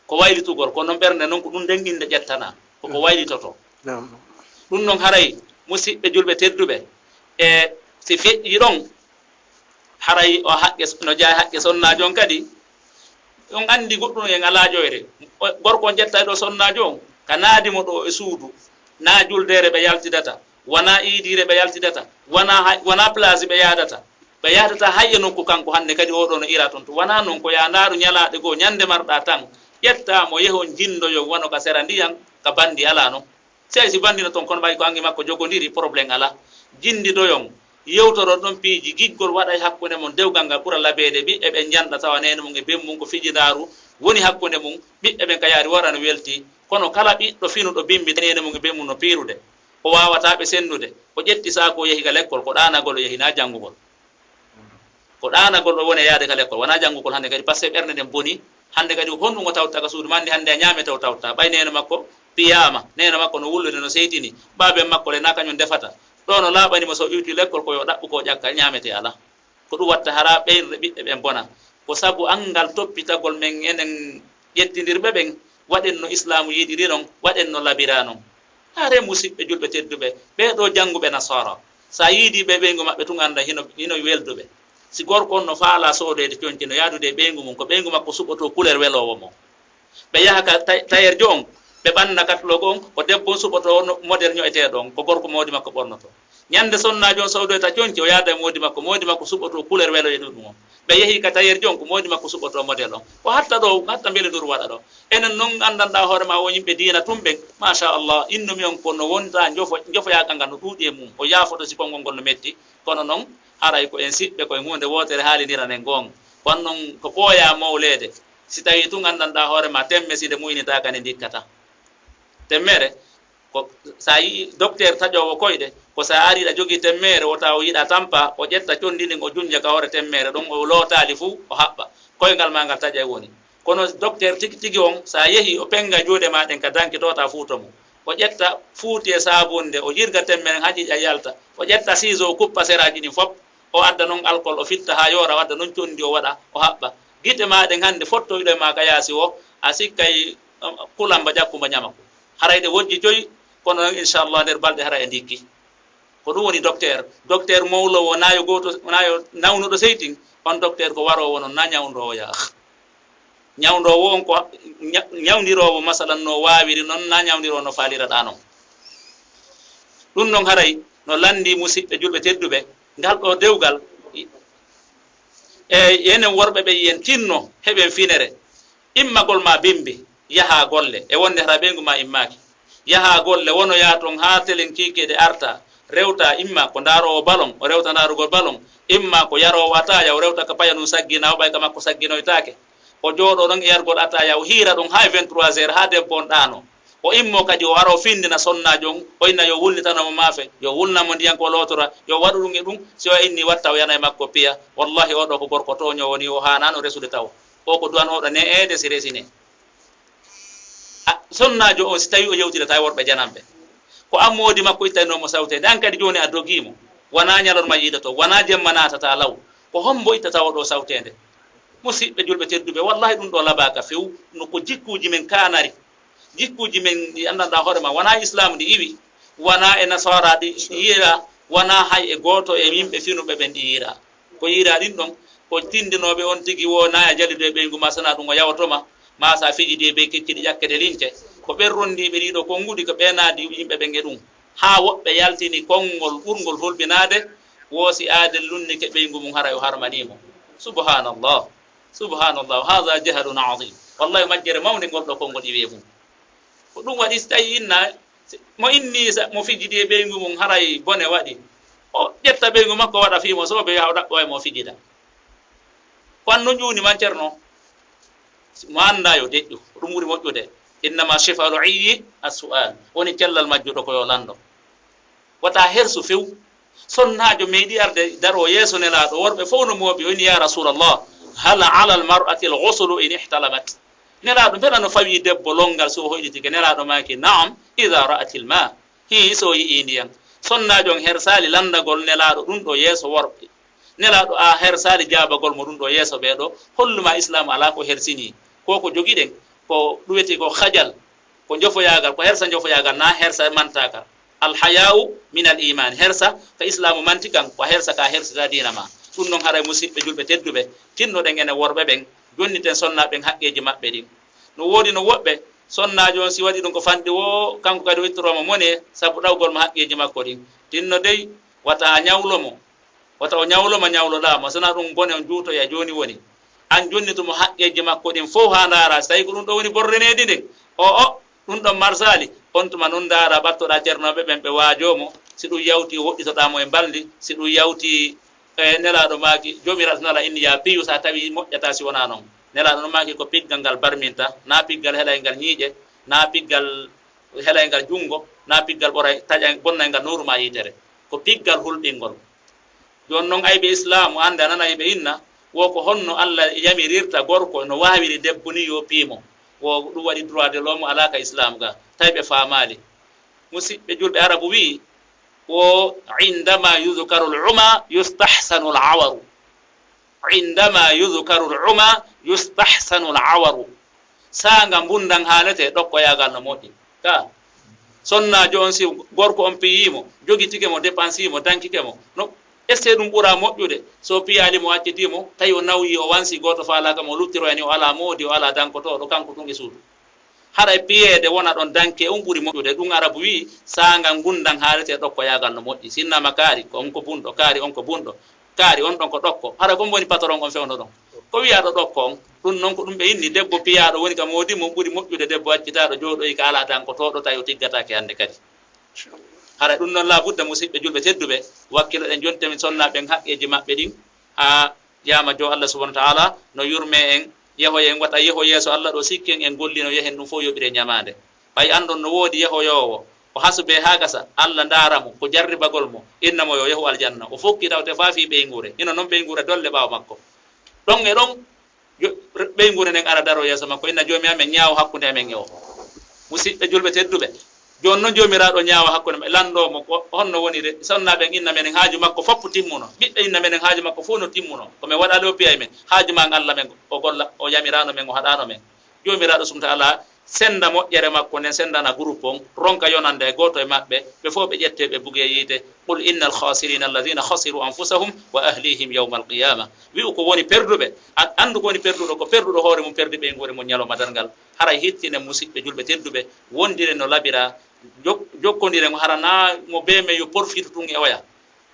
Ko waylitugol, ko non ɓernde non ko ɗum nden innde ƴettana. Ko ko waylitoto. Naam. Ɗum non haray, musiɓɓe julɓe tedduɓe, e si feƴƴi ɗon, haray o haqqe, no jeyaa haqqe sonnaajo on kadi. On anndi goɗɗum en alaa joyre. O, gorko on ƴettay ɗo sonnaajo on, ka naadi mo ɗo e suudu, na juldeere ɓe yaltidata, wona iidiire ɓe yaltidata, wona hay, wona plage ɓe yaadata. Ɓe yaadata hay e nokku kanko hannde kadi oɗo no ira ton. To wona non ko yaa ndaaru ñalaaɗe goo ñande marɗaa tan, ƴettaa mo yehon jinndoyon wano ka sera ndiyan, ka banndi alaa non. Sey si banndino ton, kono ɓay ko anngi makko jogondiri, problème alaa. Jinndidoyon, yewtoron ɗon piiji, giggol waɗay hakkunde mon, dewgal ngal ɓura labeede, ɓiɓɓe ɓen njannda tawa neene mum e ben mum ko fijindaaru woni hakkunde mum, ɓiɓɓe ɓen ka yaari waɗa no welti, kono kala ɓiɗɗo finuɗo bimbi neene mum e ben mum no piirude, o waawataa ɓe senndude, o ƴetti saako o yehi ka lekkol, ko ɗaanagol o yehi, naa janngugol. Ko ɗaanagol o woni e yaade ka lekkol, wonaa janngugol hannde kadi, parce que ɓernde nden boni. Hannde kadi, ko honɗum o tawta ka suudu maa, anndi hannde a ñaamete o tawta. Ɓay neene makko piyaama, neene makko no wullude, no seytini. Baaben makko le, na kañum defata. Ɗo no laaɓani mo, so iwti lekkol, ko yo ɗaɓɓu ko ƴakka, ñaamete alaa. Ko ɗum watta hara ɓeynirɗe ɓiɓɓe ɓen bona. Ko sabu anngal toppitagol men enen ƴettindirɓe ɓen, waɗen no Islaamu yiɗiri non, waɗen no labira non. Hare musiɓɓe julɓe tedduɓe, ɓee ɗoo jannguɓe Nasaara, so a yiidii ɓe ɓeyngu maɓɓe tun, annda hino, hino welduɓe. Si gorko on no faalaa soodoyde conci, no yaadude e ɓeyngu mum, ko ɓeyngu makko suɓotoo couleur weloowo mo. Ɓe yaha ka tay-, tayeerjo on, ɓe ɓanna catalogue on, ko debbo on suɓotoo no modèle ño'eteeɗo on, ko gorko moodi makko ɓornotoo. Ñande sonnaajo on soodoyta conci, o yaada e moodi makko, moodi makko suɓotoo couleur weloyɗo ɗum on. Ɓe yehi ka tayeerjo on, ko moodi makko suɓotoo modèle on. Ko hatta ɗo, hatta mbelunduru waɗa ɗo. Enen non anndanɗaa hoore maa, won yimɓe diina tun ɓen, machallah, innumi on ko no wonta njofo-, njofoyaaka ngal no ɗuuɗi e mum. O yaafoto si konngol ngol no metti, kono non Haray ko en siɓɓe, ko en huunde wootere haaliniran en goonga. Kono noon ko ɓooyaa mawleede. Si tawii tun anndanɗaa hoore maa temme si nde muynitaaka nde ndikkataa. Temmere, ko so a yi'ii docteur taƴoowo koyɗe, ko so a arii ɗa jogii temmere, wota o yiɗa tampa, o ƴetta conndi ndin, o junnja ka hoore temmere ɗon, o lootaali fuu, o haɓɓa. Koyngal maa ngal taƴay woni. Kono docteur tigi tigi on, so a yehii, o pennga juuɗe maa ɗen ka danki, tota fuuto mo. O ƴetta fuuti e saabunde, o yirga temmere haa ƴiiƴan yalta. O ƴetta siiso, o kuppa seraaji ɗin fof. O adda non alkol, o fitta haa yoora, o adda non conndi, o waɗa, o haɓɓa. Gite maa ɗen hannde fottoyɗo e maa ka yaasi o, a sikkay, um, kulamba ƴakkumba ɲama ko. Haray ɗe wojji joyi, kono non, inchallah, nder balɗe haray e ndikki. Ko ɗum woni docteur. Docteur mawloowo, naa yo gooto, naa yo nawnuɗo seytin, on docteur ko waroowo non, naa ɲawndoowo yaa. Ɲawndoowo on ko ɲa-, ɲawndiroowo, masalan, no waawiri non, naa ɲawndiroowo no faaliraɗaa non. Ɗum non haray no lanndii, musiɓɓe julɓe tedduɓe, ngal ɗoo dewgal. E enen worɓe ɓe, yen tinno, heɓen finere. Immagol maa bimbi, yahaa golle, e wonde hara ɓeyngu maa immaaki. Yahaa golle, wonoyaa ton haa telen kiikiiɗe arta, rewta, imma ko ndaaroowo balon, o rewta ndaarugol balon, imma ko yaroowo ataaya, o rewta ka payanun saggina, o ɓay ka makko sagginoytaake. O jooɗoo ɗon e yargol ataaya, o hiira ɗon haa e vingt-trois heures, haa debbo on ɗaanoo. O immoo kadi, o ara, o findina sonnaajo on, o inna yo wulnitano mo maafe, yo wulnan mo ndiyan ko lootora, yo waɗu ɗum e ɗum. Si o inni watta, o yana e makko piya. Wallahi, oo ɗoo ko gorko tooñoowo ni, o haanaano resude tawo. Oo ko duwanooɗo ne'eede si resinee. A, sonnaajo on, si tawii o yewtidata e worɓe jananɓe, ko an moodi makko ittanoo mo sawteende, an kadi jooni a dogii mo. Wanaa ɲalorma yiidotoo, wanaa jemma naatataa law. Ko hombo ittata oo ɗoo sawteende? Musiɓɓe julɓe tedduɓe, wallahi ɗum ɗoo labaaka few, no ko jikkuuji men kaanari. Jikkuuji men ɗi anndanɗaa hoore maa, wanaa Islaam ɗi iwi, wanaa e Nasaara ɗi, ɗi yiira, wanaa hay e gooto e yimɓe finuɓe ɓen ɗi yiira. Ko yiira ɗin ɗon, ko tindinooɓe on tigi woo, naa a jalidu e ɓeyngu maa, sanaa ɗum o yawoto ma, maa sa fijidi e bey kekkiɗi ƴakkete lince. Ko ɓen rondiiɓe ɗii ɗoo konnguɗi, ko ɓe naadi yimɓe ɓen e ɗum. Haa woɓɓe yaltini konngol ɓurngol hulɓinaade, woo si aadel lunnike ɓeyngu mum, haray o harmanii mo. Subhaanallah. Subhaanallah. Haadha jahlun aziim. Wallahi, majjere mawnde ngol ɗoo konngol iwi e mum. Ko ɗum waɗi, si tawii inna, mo inni sa, mo fijidi e ɓeyngu mum, haray bone waɗi. O ƴetta ɓeyngu makko, waɗa fii mo, so ɓe yaha o ɗaɓɓoya mo, o fijida. Ko an no ƴuuni man, Ceerno? Mo anndaa yo deƴƴu, ko ɗum ɓuri moƴƴude. Innama shifa'ul ayyi as-su'al. Woni cellal majjuɗo ko yo lanndo. Wata hersu few. Sonnaajo meeɗi arde daroo yeeso Nelaaɗo, worɓe fow no mooɓi, o inni, "Ya Rasulallah, hal alal mar'atil ghuslu in ihtalamat?" Nelaaɗo, mbela no fawii debbo lonngal si o hoyɗitike? Nelaaɗo maaki, "Na'am, idha ra'atil ma." Hii, so o yi'ii ndiyan. Sonnaajo on hersaali lanndagol Nelaaɗo ɗum ɗoo yeeso worɓe. Nelaaɗo, a hersaali jaabagol mo ɗum ɗoo yeeso ɓee ɗoo, hollu ma Islaamu alaa ko hersinii. Ko ko jogiɗen, ko ɗum wiyetee ko khajal. Ko njofoyaagal, ko hersa njofoyaagal, naa hersa mantaagal. Al haya'u min al iman. Hersa ka Islaamu manti kan, ko hersa ka hersita diina maa. Ɗum non haray, musiɓɓe julɓe tedduɓe, tinnoɗen enen worɓe ɓen, jonniten sonnaaɓe ɓen haqqeeji maɓɓe ɗin. No woodi no woɓɓe, sonnaajo on si waɗi ɗum ko fanɗi woo, kanko kadi o ittorooma mone sabu ɗawgol mo haqqeeji makko ɗin. Tinno dey, wata a ɲawlo mo. Wata o ɲawlo ma ɲawloɗaa mo, sana ɗum bone on juutoya jooni woni. An jonnitu mo haqqeeji makko ɗin fow haa ndaaraa, si tawii ko ɗum ɗoo woni borreneedi ndin. O, o, ɗum ɗon marsaali, on tuma non ndaaraa, ɓattoɗaa cernooɓe ɓen, ɓe waajoo mo. Si ɗum yawtii, woɗɗitoɗaa mo e mbalndi. Si ɗum yawtii, e Nelaaɗo maaki, Joomiraaɗo Nelaaɗo inni, "Yaa piyu, so a tawii moƴƴataa si wonaa non." Nelaaɗo non maaki, ko piggal ngal barminta, naa piggal helayngal ɲiiƴe, naa piggal helayngal junngo, naa piggal ɓoray, taƴay, bonnayngal nooru maa yiitere. Ko piggal hulɓingol. Jooni non, ayɓe Islaamu, annde a nanay ɓe inna, wo ko honno Alla yamirirta gorko no waawiri debbo ni yo piimo. Wo ɗum waɗi droit de l'homme alaa ka Islaamu ga, tawi ɓe faamaali. Musiɓɓe julɓe, Arabu wi'i, wo, "Indama yudhkaru al-uma yustahsanu al-awaru." "Indama yudhkaru al-uma yustahsanu al-awaru." Saanga mbundan haalete, ɗokkoyaagal no moƴƴi. Ka sonnaajo on, si gorko on piyii mo, jogitike mo, dépensii mo, dankike mo, no esse ɗum ɓura moƴƴude. So piyaali mo, accitii mo, tawi o nawyi, o wansi, gooto faalaaka mo, luttiroyani, o alaa moodi, o alaa dankotooɗo, kanko tun e suudu. Haray piyeede wona ɗon danke on ɓuri moƴƴude. Ɗum Arabu wi'i, "Saanga ngundan haalete, ɗokkoyaagal no moƴƴi." Sinnama kaari, ko on ko bunɗo, kaari on ko bunɗo, kaari on ɗon ko ɗokko. Haray ko on woni patron on fewndo ɗon. Ko wiyaaɗo ɗokko on, ɗum non ko ɗum ɓe inni, debbo piyaaɗo woni ka moodi mum ɓuri moƴƴude debbo accitaaɗo jooɗoyi ka alaa dankotooɗo, tawi o tiggataake hannde kadi. Hara ɗum noon, laa budda, musiɓɓe julɓe tedduɓe, wakkiloɗen jonte min sonnaaɓe ɓen haqqeeji maɓɓe ɗin, haa qiyaama. Joo Allah subhanahu wa ta'ala no yurmee en, yehoyee en, wata yeho yeeso Allah ɗoo, sikken en gollino yehen ɗum fof yoɓire ñamaande. Ɓay anndon no woodi yehoyoowo, o hasbee haa gasa, Allah ndaara mo, ko jarribagol mo, inna mo yo yehu aljanna, o fokki tawte faa fii ɓeynguure. Hino non ɓeynguure dolle ɓaawo makko. Ɗon e ɗon, yo-, ɓeynguure nden ara daro yeeso makko, inna Joomi amen, ñaawo hakkunde amen e o. Musiɓɓe julɓe tedduɓe, jooni non Joomiraaɗo ñaawa hakkunde men, lanndoo mo ko honno woni de, sonnaaɓe ɓen inna menen haaju makko fof timmuno, ɓiɓɓe inna menen haaju makko fof no timmuno, ko men waɗaali o piyay men, haaju maa Allah men, o golla, o yamiraano men, o haɗaano men. Joomiraaɗo subhanahu wa ta'ala sennda moƴƴere makko nden, senndana groupe on, ronka yonande e gooto e maɓɓe, ɓe fof ɓe ƴettee ɓe bugee yiite. Qul innal khasirina alladhina khasiru anfusahum wa ahlihim yawmal qiyama. Wi'u ko woni perduɓe, a-, anndu ko woni perduɗo, ko perduɗo hoore mum, perdi ɓeynguure mum ñalawma darngal. Haray hittinen musiɓɓe julɓe tedduɓe, wondiren no laɓiraa, jok-, jokkondiren, hara naa mo bee men yo porfitu tun e oya.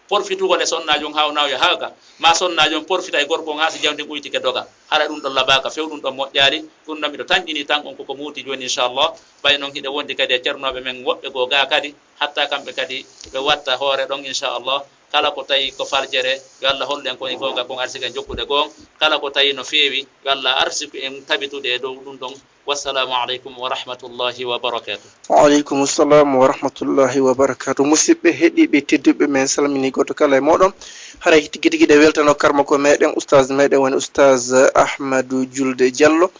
Porfitugol e sonnaajo on haawnaa o yahaaka, maa sonnaajo on porfita e gorko on haa si jawdi ɓuytike doga. Hara ɗum ɗon laɓaaka few, ɗum ɗon moƴƴaali, ɗum ɗon miɗo tanƴinii tan on koko muuti jooni, inchallah. Ɓay non hiɗen wondi kadi e ceernooɓe men woɓɓe goo gaa kadi, hatta kamɓe kadi ɓe watta hoore ɗon, inchallah. Kala ko tawi ko faljere, yo Allah hollu en ko woni goonga kon, arsike en jokkude goo. Kala ko tawi no feewi, yo Allah arsiku en tabitude e dow ɗum ɗon. Wassalaamu aleykum wa rahmatullahi wa barakaatuh. Wa aleykum salaam wa rahmatullahi wa barakaatuh. Musiɓɓe heɗiiɓe tedduɓe, men salmini gooto kala e mooɗon. Haray tigi tigi ɗe weltano karmako meɗen, ustaz meɗen woni ustaz Ahmadu Julde Diallo.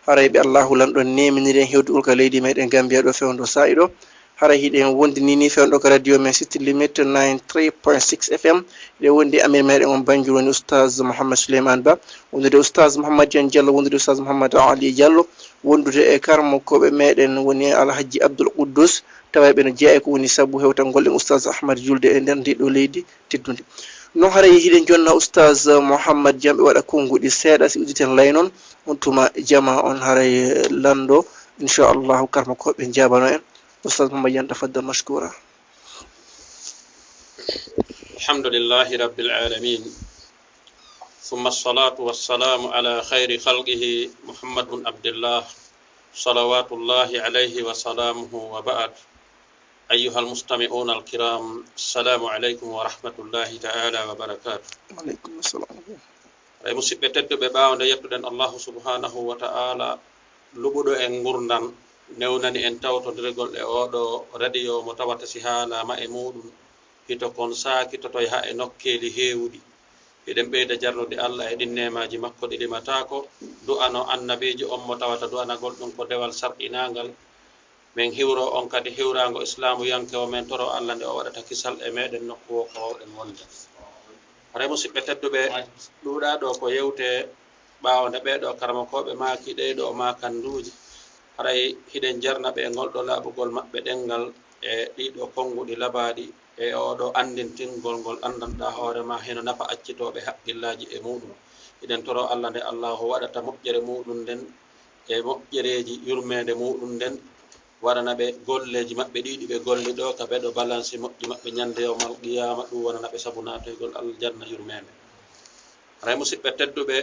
Haray ɓe Allahu Lanɗo neminiri en hewtugol ka leydi meɗen Gambia ɗo fewndo saa'i ɗo. Haray hiɗen wondini ni fewndo ka radio men City Limit ninety-three point six F M. Hiɗen wondi amir meɗen on Banjul woni ustaz Mouhammad Souleymane Ba. Wondude ustaz Mouhammad Dieng Diallo, wondude ustaz Mouhammad Ali Diallo. Wondude e karmokooɓe meɗen woni Alhaji Abdoul Quddus, tawa ɓe no jeyaa e ko woni sabu hewtangol en Oustaz Ahmad Julde e nder ndi ɗo leydi teddudi. Non haray hiɗen jonna Oustaz Mouhammad Dieng, ɓe waɗa konnguɗi seeɗa, si udditen lay non, on tuma jama on haray lanndo, inchallahu, karmokooɓe jaabano en. Oustaz Mouhammad Dieng, tafaddal mashkura. الحمد لله رب العالمين، ثم الصلاة والسلام على خير خلقه محمد بن عبد الله، صلوات الله عليه وسلامه وبعد. أيها المستمعون الكرام، السلام عليكم ورحمة الله تعالى وبركاته. Wa aleykum salam. Ey musiɓɓe tedduɓe, ɓaawo nde yettuɗen Allahu subhanahu wa ta'ala, luɓuɗo en ngurndan, newnani en tawtondirgol e oɗo radio mo tawata si haalaama e muuɗum, hito kon saakitotoy haa e nokkeeli heewuɗi. Hiɗen ɓeyda jarnude Allah e ɗin neemaaji makko ɗi limataako, du'ano annabiijo on mo tawata du'anagol ɗum ko dewal sarɗinaangal. Men hiwro on kadi hiwraango islaamu yankewo, men toro Allah nde o waɗata kisal e meɗen nokku wo ko wawɗen wonde. Haray musiɓɓe tedduɓe, ɗuuɗaa ɗo ko yewte ɓaawo nde ɓee ɗo karamokooɓe maaki ɗee ɗo maakanduuji. Haray hiɗen jarna ɓe e ngol ɗo laaɓugol maɓɓe ɗenngal e ɗii ɗo konnguɗi labaaɗi e oo ɗo anndintingol ngol anndanɗaa hoore maa hino nafa accitooɓe haqqillaaji e muuɗum. Hiɗen toro Allah nde Allahu waɗata moƴƴere muuɗum nden e moƴƴereeji yurmeende muuɗum nden, waɗana ɓe golleeji maɓɓe ɗii ɗi ɓe golli ɗo ka beɗo balansi moƴƴi maɓɓe ñande yawmal qiyaama, ɗum wonana ɓe sabu naatoygol aljanna yurmeende. Haray musiɓɓe tedduɓe,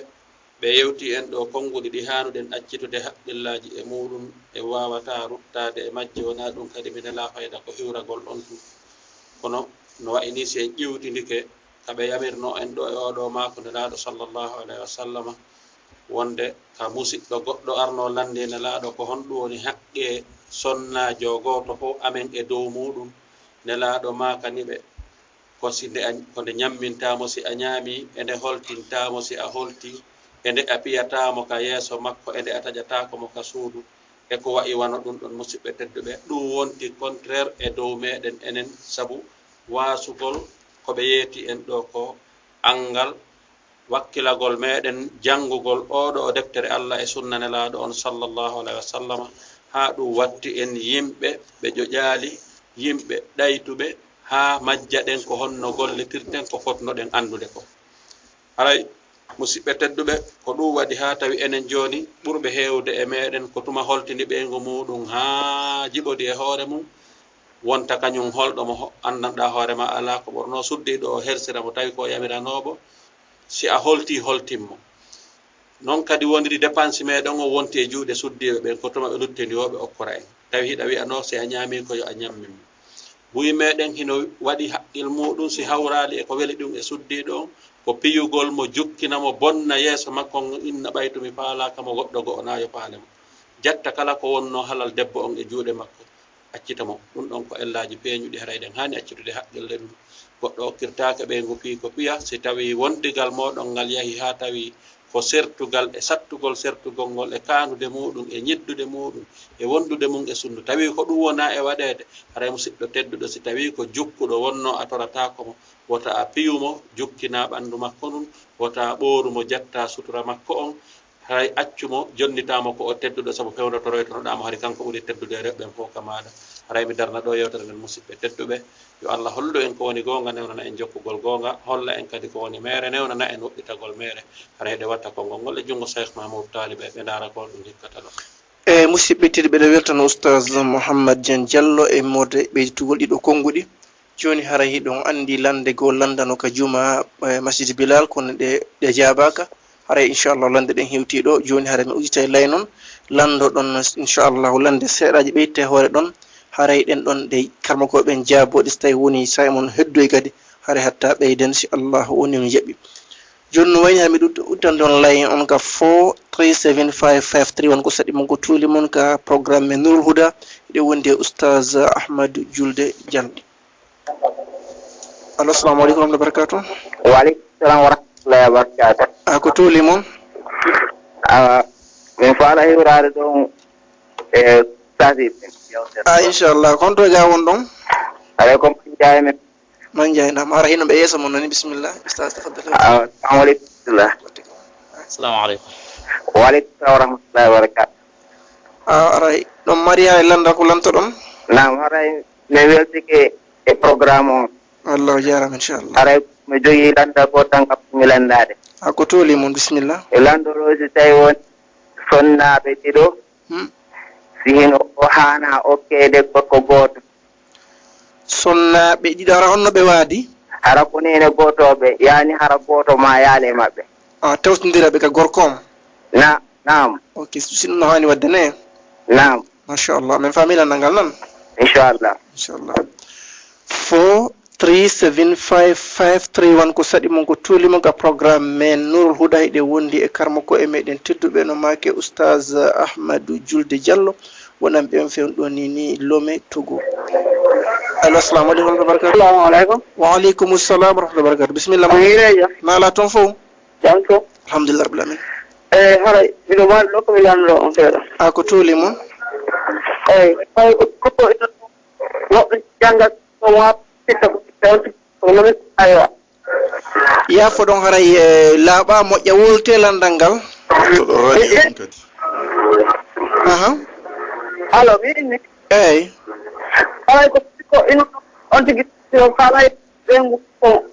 ɓe yewti en ɗo konnguɗi ɗi haanuɗen accitude haqqillaaji e muuɗum, en waawataa ruttaade e majje, wonaa ɗum kadi mi nelaa fayda ko hiwragol on tun. Kono no wa'i ni si en ƴiwtindike ka ɓe yamirnoo en ɗo e oo ɗo maaku Nelaaɗo sallallahu alayhi wa sallama, wonde ka musiɗɗo goɗɗo arnoo lanndii Nelaaɗo ko honɗum woni haqqee sonnaajo gooto fof amen e dow muuɗum. Nelaaɗo maakani ɓe, ko si nde a, ko nde ñammintaa mo si a ñaamii, e nde holtintaa mo si a holtii, e nde a piyataa mo ka yeeso makko, e nde a taƴataako mo ka suudu, e ko wa'i wano ɗum ɗon, musiɓɓe tedduɓe. Ɗum wonti contraire e dow meɗen enen, sabu waasugol ko ɓe yeeti en ɗo ko anngal, wakkilagol meɗen janngugol oo ɗo deftere Allah e sunna Nelaaɗo on sallallahu alayhi wa sallama, haa ɗum watti en yimɓe ɓe ƴoƴaali, yimɓe ɗaytuɓe, haa majjaɗen ko honno gollitirten ko fotnoɗen anndude ko. Haray, musiɓɓe tedduɓe, ko ɗum waɗi haa tawi enen jooni ɓurɓe heewde e meɗen ko tuma holtini ɓeyngu muuɗum haa jiɓodi e hoore mum, wonta kañum holɗo mo ho-, anndanɗaa hoore maa alaa ko ɓurnoo suddiiɗo o hersira mo tawi ko o yamiranooɓo, si a holtii, holtin mo. Non kadi woniri dépense meɗen o wonti e juuɗe suddiiɓe ɓen, ko tuma ɓe luttini o ɓe okkora en. Tawi hiɗa wi'anoo si a ñaamii ko yo a ñammin mo. Buy meɗen hino waɗi haqqil muuɗum si hawraali e ko weli ɗum e suddiiɗo on, ko piyugol mo, jukkina mo, bonna yeeso makko on, inna ɓay to mi faalaaka mo goɗɗo go'o naa yo faale mo. Jatta kala ko wonnoo halal debbo on e juuɗe makko, accita mo. Ɗum ɗon ko ellaaji peeñuɗi, haray ɗen haani accutude haqqille ɗum. Goɗɗo okkirtaake ɓeyngu fii ko piya, si tawii wondigal mooɗon ngal yahi haa tawii ko sertugal e sattugol sertugol ngol e kaandude muuɗum e ñiddude muuɗum e wondude mum e sunndu, tawii ko ɗum wonaa e waɗeede, haray musiɗɗo tedduɗo, si tawii ko jukkuɗo wonnoo a torataako mo, wota a piyu mo, jukkinaa ɓanndu makko ndun, wota a ɓooru mo, jattaa sutura makko on, haray accu mo, jonnitaa mo ko o tedduɗo, sabu fewndotoroytonoɗaa mo, hari kanko ɓuri teddude e rewɓe ɓen fow ka maaɗa. Haray mi darna ɗoo yewtere nden, musiɓɓe tedduɓe. Yo Allah hollu en ko woni goonga, newnana en jokkugol goonga, holla en kadi ko woni meere, newnana en woɗɗitagol meere. Haray ɗe watta konngol ngol e junngo Cheikh Mahmoud Talibé, ɓe ndaara ko ɗum hikkata ɗo. E musiɓɓe tedduɓe, ɓeɗo weltano Oustaz Mouhammad Dieng Diallo e moode ɓeyditugol ɗiɗo konnguɗi. Jooni haray hiɗon anndi lannde goo lanndano ka juma, e, Masjid Bilal, kono ɗe, ɗe jaabaaka. Haray inchallah lannde ɗen hewtii ɗo. Jooni haray mi udditay lay non. Lanndoɗon inchallahu lannde seeɗaaji ɓeyte hoore ɗon. Haray ɗen ɗon ɗe karmakooɓe ɓen jaaboo ɗe, si tawii wonii saa'i mon heddoyi kadi, haray hatta ɓeyden si Allahu woni on jaɓi. Jooni no wayni hami ɗut-, udditande on lay on ka four three seven five five three one, ko saɗi mon ko tuuli mon ka programme men Nurul Huda, hiɗen wondi e Oustaz Ahmadu Julde Diallo. Allo, assalamu aleykum wa rahmatullahi wa barakatuh. Wa aleykum salam wa rahmatullahi wa barakatuh. A ko tuuli mon? A, min faala hiwraade ɗon e Oustaz Ibrahim. A, inchallah. Ko honto ga won ɗon? Aleykum, Ndiaye men. Man Ndiaye, naam. Hara hino ɓe yeeso mon nani, bismillah. Oustaz, tafaddal. A, assalamu aleykum. Assalamu aleykum. Wa aleykum salam wa rahmatullahi wa barakatuh. A, aray. Ɗon Maria e landa ko lantoɗon? Naam, haray mi weltike e programme on. Wallah, o jaarama, inchallah. Haray mi jogii landa ko tan kam mi landaade. A ko tooli mon, bismillah. E lando ɗo si tawi won sonnaaɓe ɗiɗo, hmm, si hino o haana okkeede gorko gooto. Sonnaaɓe ɗiɗo, hara honno ɓe waadi? Hara ko neene gootooɓe, yaani hara gooto ma yaale maɓɓe. A, tawtindira ɓe ka gorko on? Na, naam. Ok, si ɗum no haani wadde ne? Naam. Machallah, min faami lannal ngal nan? Inchallah. Inchallah. Four three seven five five three one, ko saɗi mon, ko tuuli mon ka programme men Nurul Huda, hiɗen wondi e karmako e meɗen tedduɓe no maake Oustaz Ahmadou Julde Diallo, wonan ɓe on fewndo ni, ni Lome, Togo. Allo, assalamu aleykum wa rahmatullahi wa barakatuh. Assalamu aleykum. Wa aleykum salam wa rahmatullahi wa barakatuh. Bismillah. On hiireejo? Naala toon fof? Jam to? Alhamdulillah rabbil alamin. E, haray, miɗo mari ɗo ko mi lanndo on seeɗa. A ko tuuli mon? Eyi, hay ko, ko, ko ina woɓɓe janngat ko mo waɗa sitta ko sitta on ko noon, aywa. Yaafo ɗon haray, e, laaɓa moƴƴa wolde lanndal ngal. To ɗo radio on kadi. Aha. Allo, mi inni. Eyi. Haray ko, ko ina on tigi so faalay ɓe ngu ko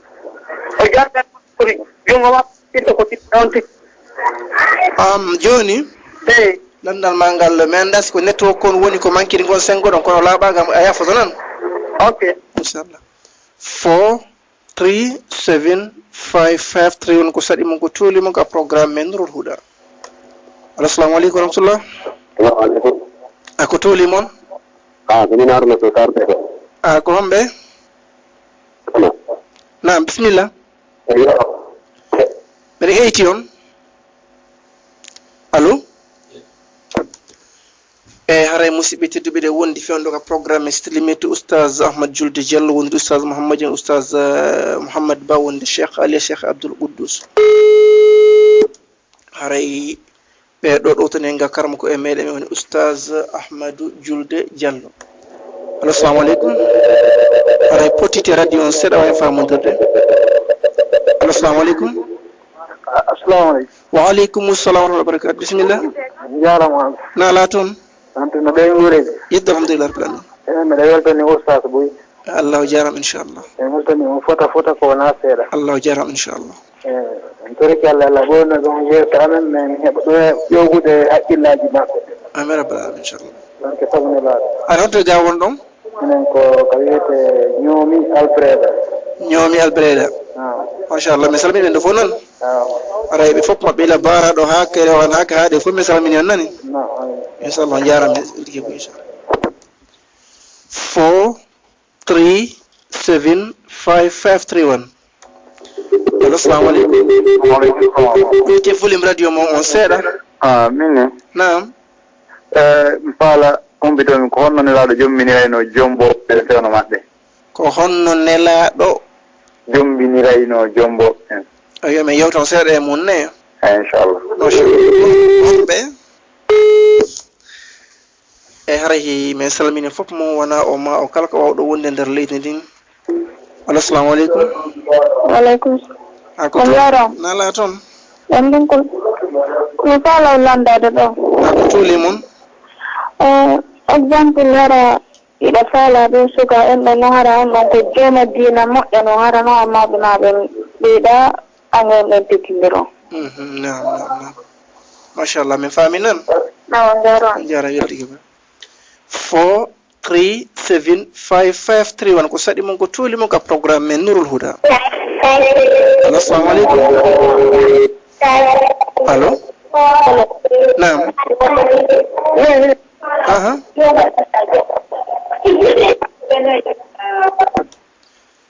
o jarɗa kuri junngo makko sitta ko sitta on tigi. Am, jooni? Eyi. Lanndal ma ngal, mi anndaa si ko network kon woni ko mankiri ngon senngo ɗon, kono laaɓa ngam a yaafoto nan. Ok. Inchallah. Four three seven five five three one, ko saɗi mon, ko tuuli mon ka programme men Nurul Huda. Allo, assalamu aleykum wa rahmatullah. Assalamu aleykum. A ko tuuli mon? A, ko min Haruna Sow Tarde ko. A, ko homɓe? Kono. Naam, bismillah. Eyo. Mbeɗa heyti on. Allo? E haray musidɓe tedduɓe, ɗe wondi fewndo ka programme Sitlimiti Oustaz Ahmad Julde Diallo, wondi Oustaz Mouhamadin, Oustaz, eh, Mouhamad Ba, wondi Cheikh Ali, Cheikh Abdoul Quddus. Haray ɓe ɗo ɗowtani en ga karmako e meɗen, woni Oustaz Ahmadou Julde Diallo. Allo, assalamu aleykum. Haray potite radio on seeɗa, wawi famondirde. Allo, assalamu aleykum. Assalamu aleykum. Wa aleykum salam wa rahmatullahi wa barakatuh. Bismillah. Jarama. Naala toon? Antu no ɓe nguureji? Yedde, alhamdulillah rabbil alamin. E, mbeɗa weltani Oustaz Boy. Allahu jarama, inchallah. E, weltani mo fota fota ko wona seeɗa. Allahu jarama, inchallah. E, en torike Allah, Allah ɓoyno ɗon yeeso amen, men heɓa ɗo ƴowgude haqqillaaji maɓɓe. Amin rabbal alamin, inchallah. Donc, sabu Nelaaɗo. Aɗa hoto ga won ɗon? Minen ko ka wiyete Ñoomi Albreda. Ñoomi Albreda. Ah. Machallah, mi salmini ɓen ɗo fof noon. Ah. Aray ɓe fof maɓɓe ila baaraɗo haa kere on haa ka haaɗe fof mi salmini on nani. Non, amin. Inchallah, on jarama, inchallah. Four three seven five five three one. Allo, salamu aleykum. Waaleykum salam. Te fulim radio mo on seeɗa. Ah, min ne? Naam. Eh, mi faala humpito min ko honno Nelaaɗo jommbinirayno jombo en fewndo maɓɓe? Ko honno Nelaaɗo? Jommbinirayno jombo en. Ayo, min yewtan seeɗa e mum ne. Eh, inchallah. Machallah. Honɓe? E haray hi, min salmini fof mo wona o ma o kala ko wawɗo wonde nder leydi ndin. Allo, assalamu aleykum. Waaleykum. A ko On toon? Yaaram. Nala toon. On ɗum ko, ko faalaw landaade ɗo. A ko tuuli mon? Eh, exemple, hara iɗa faala ɗum suka en ɗo no hara on ɗon ko jooma diina moƴƴa no hara no amma ɓe ma ɓe ɓeyɗa ange on ɗon tekkindiro. Mhm, naam, naam, naam. Machallah, min faami noon. Nawa, on jaaraama. On jaaraama, weltike ba. Four three seven five five three one, ko saɗi mon, ko tuuli mon ka programme men Nurul Huda. Allo, assalamu aleykum. Allo? Naam. Aha.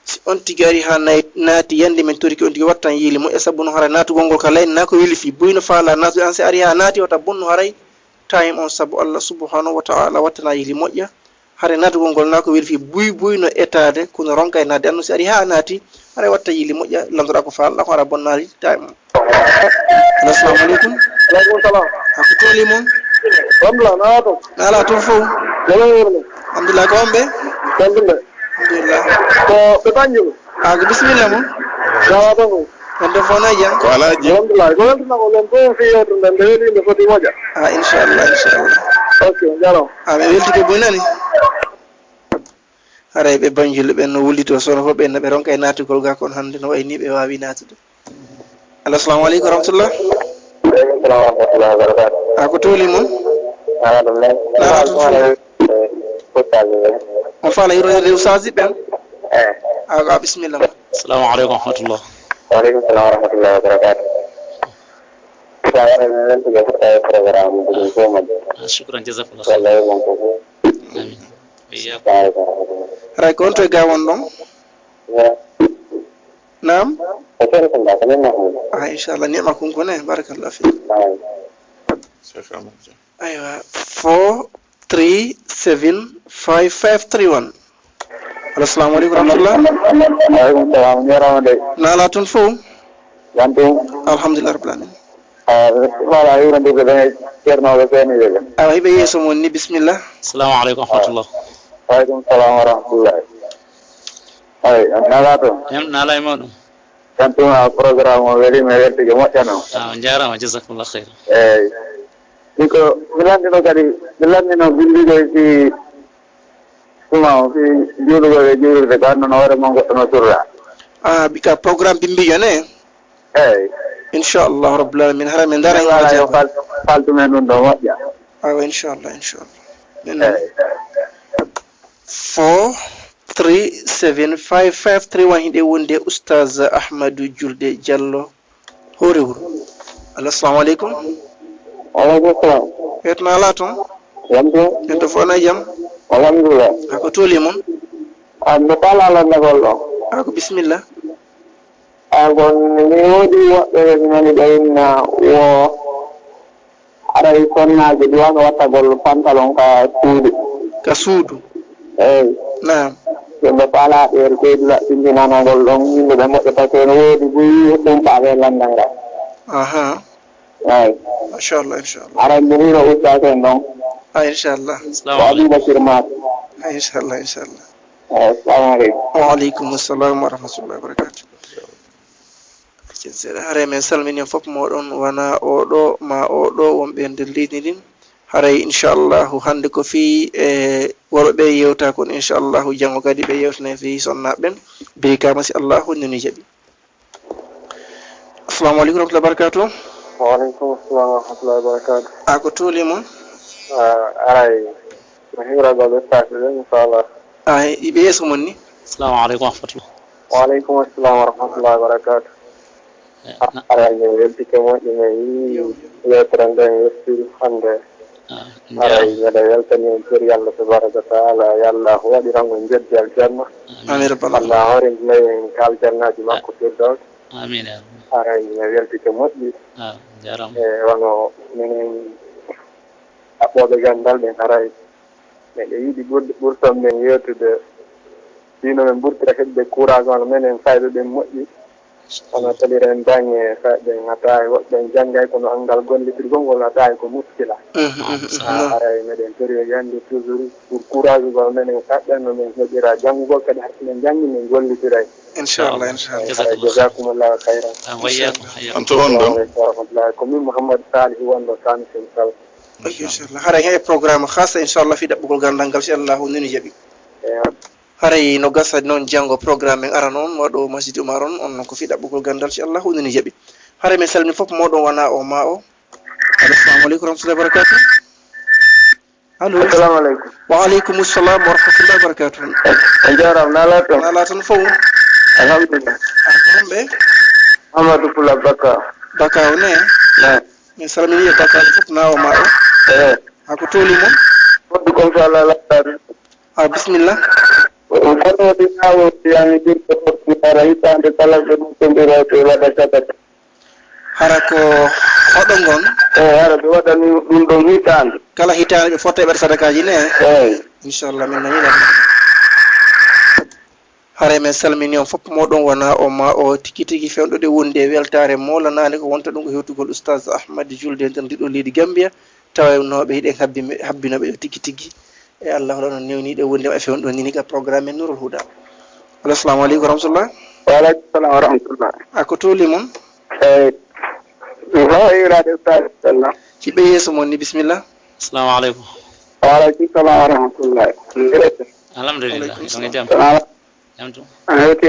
Si on tigi ari ha nay-, naati yande men toriki, on tigi wattan yiili moƴƴa, sabu no hara naatugol ngol ka layne na ko weli fi buy no faala naatude. An si ari ha naati wata bonnu haray time on, sabu Allah subhanahu wa ta'ala wattana yiili moƴƴa. Haray naatugol ngol na ko weli fi buy buy no etaade, kono ronka e naatde. An no si ari ha naati, haray watta yiili moƴƴa, landoɗa ko faalɗa ko hara bonnaali time on. Allo, assalamu aleykum. Aleykum salam. A ko tooli mon? Alhamdulillah, na toon? Na ala toon fof. Jalo yurme. Alhamdulillah, ko on ɓe? Alhamdulillah. Alhamdulillah. Ko ɓe Banjul? A ko bisimilla mon. Jawa toon ko? On ɗo fof na jam? Ko alaaji. Alhamdulillah. Ko weltana ko ɗon fof fi yewtude nde weli nde foti moƴa. A, inchallah, inchallah. Ok, jalo. A, mi weltike boy nani. Haray ɓe Banjul ɓen no wullito sono fof ɓen no ɓe ronka e naatugol ga kon hannde no wayni ɓe waawi naatude. Allo, assalamu aleykum wa rahmatullah. Waaleykum salam wa rahmatullahi wa barakatuh. A ko tooli mon? Ala ɗum ne. Ala ɗum ne. Ustaz ɓe. On faala yurmeede ustaz ɓen? Eh. A, a, bisimilla ma. Assalamu aleykum wa rahmatullah. Waaleykum salam wa rahmatullahi wa barakatuh. Sa waɗa mi weltude fuɗɗa e programme ɗum ko majje. Ah, shukran, jazakallah khair. Wallahi mon ko. Amin. Wa iyyakum. Assalamu aleykum wa rahmatullah. Haray ko on to e ga won ɗon? Ya. Naam? Ko Sere Kunda, ko min Mahmoud. Ah, inchallah, ni'ma kun ko ne, barakallah fi. Naam. Aywa, four three seven five five three one. Allo, assalamu aleykum wa rahmatullah. Waaleykum salam, on jaaraama dey. Na ala toon fof? Jam toon? Alhamdulillah rabbil alamin. Ah, wala, yurande ko ɗon e ceernooɓe seeniiɓe ɓe. Awa, hiɓe yeeso mon ni, bisimilla. Assalamu aleykum wa rahmatullah. Waaleykum salam wa rahmatullah. Ay, na ala toon? Jam, na ala e mawɗum. Kan tuma programme o weli mi weltike moƴƴa no. Ah, on jaaraama, jazakumullah khair. Eyi. Ɗum ko mi lanndino kadi, mi lanndino binndugol si tuma o, si juulugol e juulirde, ko annduno hoore mon goɗɗo no surra. Ah, bi-, ka programme bimmbijo ne? Eyi. Inchallah rabbil alamin, hara min dara. Wala yo fal-, faltu men ɗum ɗo moƴƴa. Awa, inchallah, inchallah. Min eyi. Four three seven five five three one, hiɗe wonde Oustaz Ahmadou Julde Diallo, hoore wuro. Allo, assalamu aleykum. Waaleykum salam. Hetna ala toon? Jam toon? Hetto fof na jam? Alhamdulillah. A ko tooli mon? A, mi faala lanndagol ɗo. A ko bisimilla. A, ko mi woodi woɓɓe ɓe mi nani ɓe inna wo Aray sonnaajo duwaaɗo wattagol pantalon ka suudu. Ka suudu? Eey. Naam. Yimɓe faalaa ɓeer ɓeydu laɓɓintinanagol ɗon, yimɓe ɓe moƴƴata, so no woodi buy, ɗum faawee lanndal ngal. Aha. Eey. Machallah, inchallah. Aray mbo wino ustaas en ɗon. Ah, inchallah. Ko Abubakir Maak. Ah, inchallah, inchallah. Eey, assalamu aleykum. Wa aleykum assalam wa rahmatullahi wa barakatuh. Seeɗa, haray min salmini fof mooɗon, wona oɗo ma oɗo, wonɓe e nder leydi ndin. Haray, inchallahu, hannde ko fii e worɓe ɓe yewta kon, inchallahu, janngo kadi ɓe yewtana fii sonnaaɓe ɓen. Birikaama, si Allahu nani jaɓi. Assalamu aleykum wa rahmatullahi wa barakatuh. Wa aleykum assalam wa rahmatullahi wa barakatuh. A ko tooli mon? Ah, aray, ko hiwragol ɓe faati ɓe, inchallah. Ah, iɓe yeeso mon ni? Assalamu aleykum wa rahmatullah. Wa aleykum assalam wa rahmatullahi wa barakatuh. Eh, na- Aray, min weltike moƴƴi, min yii yewtere nden wettiri hannde. Haray mbeɗa weltani en, tori Allah tabaraka wa taala, yo Allah waɗiran mo njeddi aljanna. Amin rabbal alamin. Allah hoorin nayi en ka aljannaaji makko firdaws. Amin ya rabbi. Haray mi weltike moƴƴi. Ah, jarama. E wano minen ɗaɓɓooɓe ganndal ɓen, haray meɗen yiɗi ɓurɗo, ɓurton men yewtude fii no men ɓurtira heɓde courage wano menen, fayɓe ɓen moƴƴi. Kono tolniren dañe fayɓe ɓen, hataa e woɓɓe ɓen janngay, kono anngal gollitirgol ngol hataa e ko muskila. Mhm, mhm, mhm. Haray meɗen tori e yande toujours pour courage gol menen, fayɓe ɓen no men heɓira janngugol, kadi hakkille janngi men gollitiray. Inchallah, inchallah. Haray jazakumullahu khairan. Ah, wa iyyakum, hayyakum. Anto on ɗon? Assalamu aleykum wa rahmatullahi. Ko min Mouhammad Salih wonɗo Sami Sel Sal. Inchallah. Haray he programme khasa, inchallah, fii ɗaɓɓugol ganndal ngal, si Allahu nini jaɓi. Ewa. Haray no gasa noon, janngo programme men ara noon, waɗo Masjid Umar on, on noon ko fii ɗaɓɓugol ganndal, si Allahu nini jaɓi. Haray men salmini fof, moɗon wona o ma o. Allo, assalamu aleykum wa rahmatullahi wa barakatuh. Allo. Assalamu aleykum. Wa aleykum salam wa rahmatullahi wa barakatuh. A jaaraama, na ala toon? Na ala toon fof. Alhamdulillah. A ko homɓe? Amadou Pula Baka. Baka o ne? Na. Min salmini e Baka fof, na o ma o. Eh. A ko toli mon? Fodde kon fa ala ala. A, bisimilla. Kono ɗi ñaawo yani ɗin ko ɗara hitaande kala ɓe ɗum tondirooɓe waɗa sadaka. Hara ko hoɗo ngon? E, hara ɓe waɗani ɗum ɗon hitaande. Kala hitaande ɓe fotta e ɓeɗa sadakaaji ne? Eyi. Inchallah, min nani lan. Haray men salmini on fof, moɗon wona o ma o tigi tigi fewndo ɗe wonde e weltaare moolanaande ko wonta ɗum ko hewtugol Oustaz Ahmad Julde e nder ndiɗo leydi Gambia. Tawa no ɓe hiɗen habbi-, habbinooɓe ɗo tigi tigi. E Allah hoɗo no newniiɗo wonde e fewndo ɗo nini ka programme Nourul Huda. Allo, assalamu aleykum wa rahmatullah. Wa aleykum salam wa rahmatullah. A ko toli mon? Eyi. Mi fawa hiwraade Oustaz Sallam. Jiɓɓe yeeso mon ni, bisimilla. Assalamu aleykum. Wa aleykum salam wa rahmatullah. Alhamdulillah. Aleykum salam. Jam to? An hewti?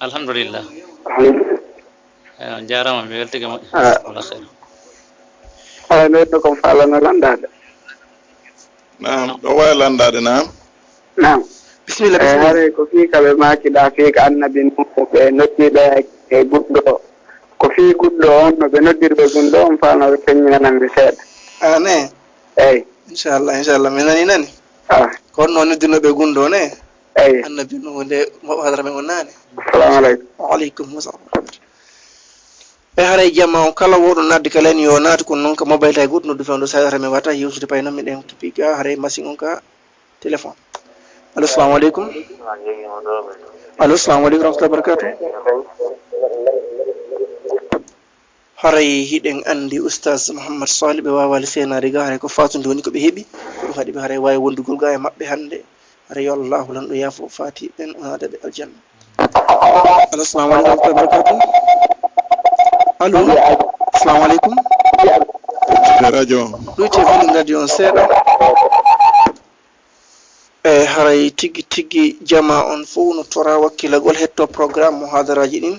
Alhamdulillah. Alhamdulillah. Eh, on jaaraama, mi weltike moƴƴi. Ah. Wala khair. Haray no ɗo kon faalano lanndaade. Naam, ɗo waawi lanndaade, naam. Naam. Bisimilla, eh, bisimilla. Haray ko fii ka ɓe maaki ɗa, fii ka annabi Nuuhu, ɓe noddi ɓe e guddo. Ko fii guddo on, no ɓe noddiri ɓe guddo on, faa no ɓe feññinana mi seeɗa. Ah, ne? Eyi. Inchallah, inchallah. Mi nani, nani. Ah. Ko on no noddino ɓe guddo, ne? Eyi. Annabi Nuuhu nde mo hadara men on naane. Assalamu aleykum. Wa aleykum salam. E haray jama on kala woɗo nadde ka len yo naatu, kono noon ka mobile tay goto noddu fewndo sa yewtere men wata yewtude pay noon miɗen kipi ka haray machine on ka téléphone. Allo, assalamu aleykum. Allo, assalamu aleykum wa rahmatullahi wa barakatuh. Haray hiɗen anndi Oustaz Mouhammad Salih ɓe waawaali seenaade ga, haray ko faatunde woni ko ɓe heɓi, ko ɗum haɗi ɓe haray waawi wondugol ga e maɓɓe hannde. Haray yo Allahu lanɗo yaafo faati ɓen, o naada ɓe aljanna. Allo, assalamu aleykum wa rahmatullahi wa barakatuh. Allo, assalamu aleykum. E radio. Ɗoyti volume radio on seeɗa. E haray tigi tigi jama on fof no tora wakkilagol hetto programme muhadaraaji ɗin.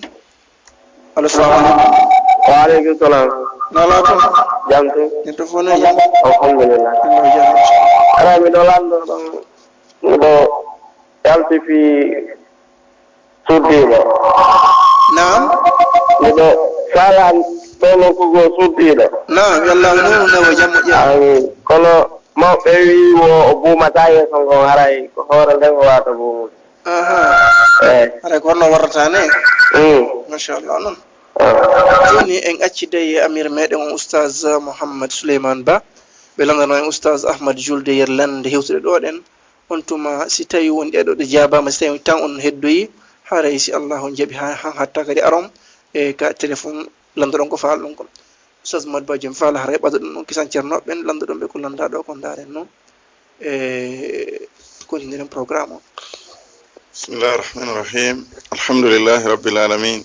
Allo, salamu aleykum. Wa aleykum salam. Na ala toon? Jam tun. En to fof ne jam? Alhamdulillah. Allo, jam. Haray miɗo lanndo ɗon, miɗo yalti fii suddiiɗo. Naam? Miɗo faala ɗo nokku goo suddiiɗo. Naam, yo Allah newnu nawa jam moƴƴere. Amiin. Kono mawɓe wii wo o buumataa yeeso ngon, haray ko hoore nden o waawata buumude. Aha. Eyi. Haray ko honno warrata ne? Mm. Machallah noon. Ah. Jooni en accitay e amir meɗen on Oustaz Mouhammad Souleymane Ba. Ɓe lanndano en Oustaz Ahmad Julde yer lannde hewtude ɗo ɗen. On tuma, si tawi won ɗeɗo ɗe jaabaama, si tawi tan on heddoyi, haray si Allahu jaɓi, ha, ha, hatta kadi aron e ka téléphone, lanndoɗon ko faalɗon kon. Oustaz Mouhammad Ba, jom faala, haray ɓadoɗon ɗon kisan ceernooɓe ɓen, lanndoɗon ɓe ko lannda ɗo kon, ndaaren noon. E, kontiniren programme o. بسم الله الرحمن الرحيم. الحمد لله رب العالمين.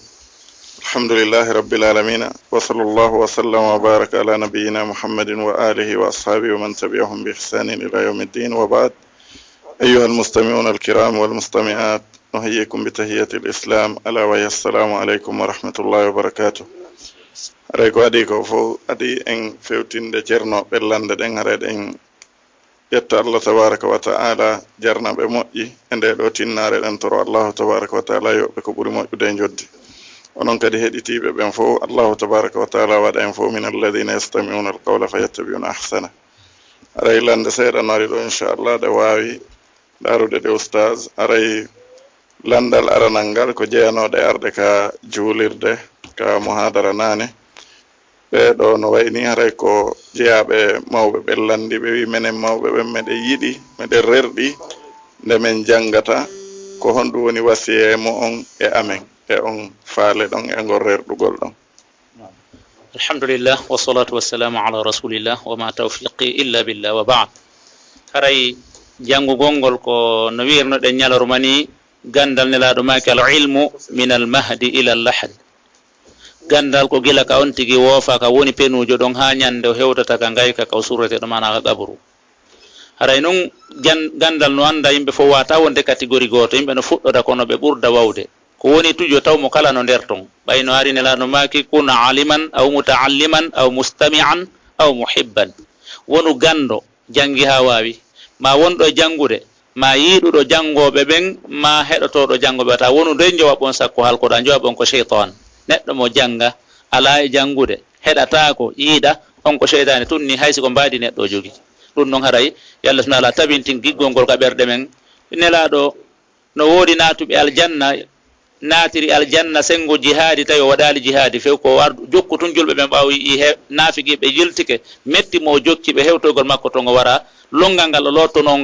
الحمد لله رب العالمين. وصلى الله وسلم وبارك على نبينا محمد وآله وأصحابه ومن تبعهم بإحسان إلى يوم الدين، وبعد. أيها المستمعون الكرام والمستمعات، نحييكم بتحية الإسلام، ألا وهي السلام عليكم ورحمة الله وبركاته. Haray ko adii ko fof, adii en fewtinde ceernooɓe lannde ɗen, haray ɗen ƴetta Allah tabaraka wa ta'ala jarna ɓe moƴƴi e nde ɗo tinnaare ɗen, toro Allahu tabaraka wa ta'ala yoɓɓe ko ɓuri moƴƴude e njoddi. Onon kadi heɗitiiɓe ɓen fof, Allahu tabaraka wa ta'ala waɗa en fof من الذين يستمعون القول فيتبعون أحسنه. Aray lande seeɗa no ari ɗo, inchallah, ɗe waawi daarude ɗe, ustaas. Aray landal aranal ngal ko jeyanooɗe arde ka juulirde, ka muhaadara naane. Ɓee ɗo no wayi ni haray ko jeyaaɓe mawɓe ɓen lanndi, ɓe wi menen mawɓe ɓen meɗen yiɗi, meɗen rerɗi nde men janngata, ko honɗum woni wasiyee mo'on e amen e on faale ɗon e ngol rerɗugol ɗon? Alhamdulillah, wassalatu wassalamu ala rasulillah, wa ma tawfiqi illa billah, wa ba'd. Haray janngugol ngol ko no wi'irnoɗen ñalorma ni, ganndal Nelaaɗo maaki, al ilmu min al mahdi ila al lahd. Ganndal ko gila ka on tigi woofa, ka woni penuujo ɗon, haa ñannde o hewtata ka ngayka, ka o surretee ɗon, maanaa ka qabru. Haray non, ganndal no annda yimɓe fof, waawataa wonde catégorie gooto, yimɓe no fuɗɗoda kono ɓe ɓurda waawde. Ko woni tujo taw mo kala no nder ton. Ɓay no ari Nelaaɗo maaki, kun aliman aw mutaalliman aw mustami'an aw muhibban. Wonu ganndo, janngi haa waawi, maa wonɗo e janngude, maa yiɗuɗo janngooɓe ɓen, maa heɗotooɗo janngooɓe. Wata wonu dey njowaɓon sakko halkoɗaa, njowaɓon ko seytaan. Neɗɗo mo jannga, alaa e janngude, heɗataako, yiɗa, on ko seytaane tunni, hay si ko mbaadi neɗɗo o jogii. Ɗun non haray, yo Allah subhanahu wa ta'ala tabintin giggol ngol ka ɓerɗe men. Nelaaɗo no woodi naatuɓe aljanna, naatiri aljanna senngo jihaadi, tawi o waɗaali jihaadi few, ko ardu jokku tun julɓe ɓen, ɓaawo yi'i he naafiqiiɓe yiltike, metti mo, o jokki ɓe hewtogol makko ton, o wara lonngal ngal o loottonoo,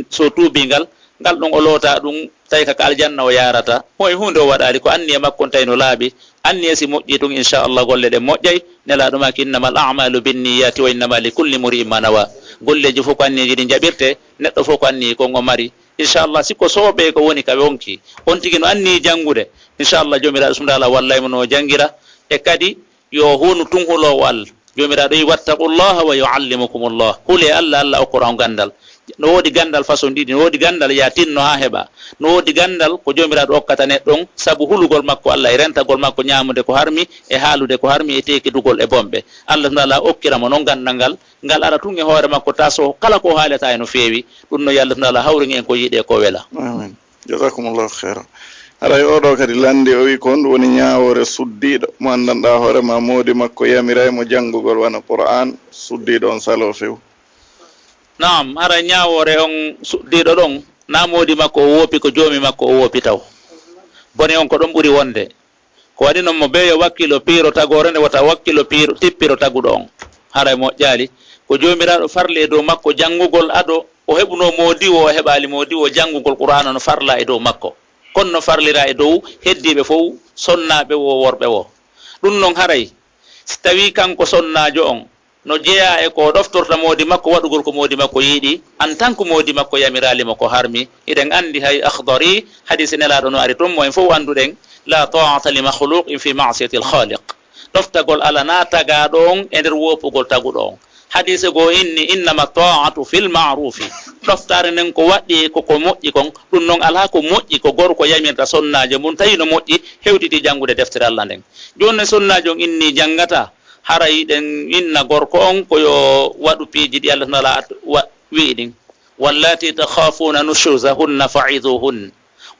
so tuubii ngal, ngal ɗon o loota ɗun, tawi ka, ka aljanna o yaarata. Mo e huunde o waɗaali, ko anniya makko on tawi no laaɓi. Anniya si moƴƴii tun, inchallah, golle ɗen moƴƴay. Nelaaɗo maaki, innamal a'malu binniyati wa innama likulli mri'in ma nawa. Golleeji fof ko anniyeeji ɗin jaɓirtee, neɗɗo fof ko anniyi kon o mari. Inchallah, si ko soobee ko woni ka wonkii, on tigi no anniyi janngude, inchallah, Joomiraaɗo subhanahu wa ta'ala wallay mo no janngira. E kadi, yo hunu tun huloowo Allah. Joomiraaɗo wi'i, wattaqullaha wa yuallimukumullah. Hulee Allah, Allah okkora on ganndal. No woodi ganndal façon ɗiɗi, no woodi ganndal yaa tinno haa heɓaa. No woodi ganndal ko Joomiraaɗo okkata neɗɗo on sabu hulugol makko Allah e rentagol makko, ñaamude ko harmi e haalude ko harmi e teekidugol e bonɓe. Allah subhanahu wa ta'ala okkira mo non ganndal ngal, ngal ara tun e hoore makko, taa so kala ko haalata e no feewi. Ɗun no yo Allah subhanahu wa ta'ala hawrin en ko yiɗi e ko wela. Amin. Jazakumullahu khairan. Haray oo ɗoo kadi lanndi, o wi'i, ko honɗum woni ñaawoore suddiiɗo mo anndanɗaa hoore maa moodi makko yamiray mo janngugol wano Qur'aan, suddiiɗo on saloo few? Naam, haray ñaawoore on suddiiɗo ɗon, naa moodi makko o woopi, ko joomi makko o woopi taw. Bone on ko ɗon ɓuri wonde. Ko waɗi non mo bee yo wakkilo piiro tagoore nden, wota wakkilo piiro, tippiro taguɗo on. Haray moƴƴaali. Ko Joomiraaɗo farli e dow makko janngugol ado o heɓunoo moodiwo, o heɓaali moodiwo, janngugol Qur'aana no farlaa e dow makko, kon no farliraa e dow heddiiɓe fow, sonnaaɓe woo, worɓe woo. Ɗun non haray, si tawii kanko sonnaajo on, no jeyaa e ko o ɗoftorta moodi makko, waɗugol ko moodi makko yiɗi, en tant que moodi makko yamiraali mo ko harmi. Hiɗen anndi hay Akhdari, hadiisi Nelaaɗo no ari ton, mo en fow annduɗen, la ta'ata li makhluqin fi ma'siyatil khaliq. Ɗoftagol alanaa tagaaɗo on e nder woopugol taguɗo on. Hadiise goo inni, innama ta'atu fil ma'rufi. Ɗoftaare nden ko waɗɗii ko ko moƴƴi kon, ɗun non alaa ko moƴƴi ko gorko yamirta sonnaajo mun, tawi no moƴƴi, hewtiti janngude deftere Allah nden. Jooni sonnaajo on inni janngataa, haray hiɗen inna gorko on ko yo waɗu piiji ɗi Allah subhanahu wa ta'ala wa-, wi'i ɗin. Wallati takhafuna nushuzahunna fa'idhuhunna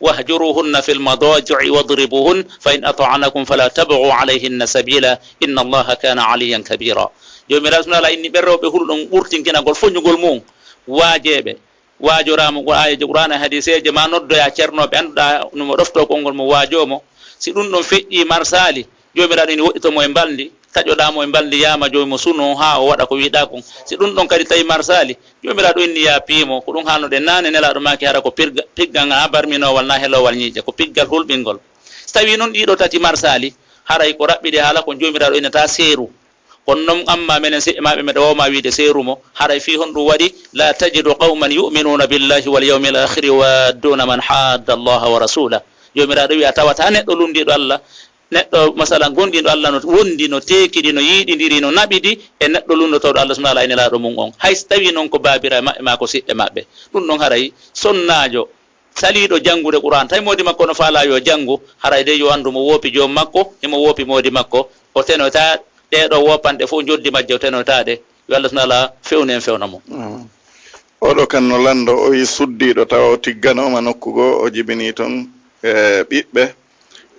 wahjuruhunna fil madaji'i wadribuhunna fa in ata'nakum fala tabghu alayhinna sabila inna Allaha kana aliyyan kabira. Joomiraaɗo subhanahu wa ta'ala inni ɓen rewɓe huluɗon ɓurtinkinagol foñugol mun, waajeeɓe. Waajoraa mo ko aayeeje Qur'aana e hadiiseeje, maa noddoyaa cernooɓe annduɗaa no mo ɗoftoo konngol mum, waajoo mo. Si ɗun ɗon feƴƴii marsaali, Joomiraaɗo ina woɗɗitoo mo e mbalndi, taƴoɗaa mo e mbalndi, yaama joomi mo suno haa o waɗa ko wi'ɗaa kon. Si ɗun ɗon kadi tawi marsaali, Joomiraaɗo inni yaa pii mo. Ko ɗun haalnoɗen naane, Nelaaɗo maaki hara ko pirga-, piggal ngal haa barminoowal naa heloowal ñiiƴe, ko piggal hulɓingol. Si tawii non ɗii ɗoo tati marsaali, haray ko raɓɓiɗi haala kon, Joomiraaɗo innataa seeru. Kono non, ammaa menen siɓɓe maɓɓe, meɗa woomaa wi'ude seeru mo, haray fii honɗun waɗi, la tajidu qawman yu'minuna billahi wal yawmil akhiri yuwadduna man hadda Allaha wa rasulah. Joomiraaɗo wi'i, a tawataa neɗɗo lunndiiɗo Allah, neɗɗo, masalan, gomɗinɗo Allah no wondi, no teekidi, no yiɗindiri, no naɓidi e neɗɗo lunndotooɗo Allah subhanahu wa ta'ala e Nelaaɗo mun on. Hay si tawii non ko baabiraaɓe maɓɓe maa ko siɓɓe maɓɓe. Ɗun ɗon haray sonnaajo saliiɗo janngude Qur'aana, tawi moodi makko no faalaa yo janngu, haray dey yo anndu mo woopi joom makko, himo woopi moodi makko, o tenoytaa ɗee ɗoo woopanɗe fow, njoddi majje o tenoytaa ɗe. Yo Allah subhanahu wa ta'ala fewnu en, fewna mo. Amin. Oo ɗoo kan no lanndoo, o wi'i suddiiɗo tawa o tigganooma nokku goo, o jibinii ton e ɓiɓɓe.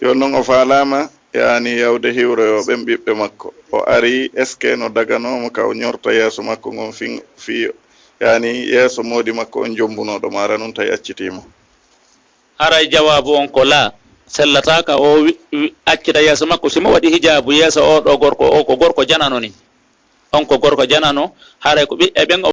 Jooni non o faalaama yaani yahude hiwroyoo ɓen ɓiɓɓe makko. O arii, est-ce que no daganoo mo ka o ñorta yeeso makko ngon fin-, fii Yaani yeeso moodi makko on jombunooɗo mo, hara nun tawi accitii mo. Haray jawaabu on ko laa, sellataaka o wi, wi, accita yeeso makko, si mo waɗi hijaabu yeeso oo ɗoo gorko, oo ko gorko janano ni. On ko gorko janano, haray ko ɓiɓɓe ɓen o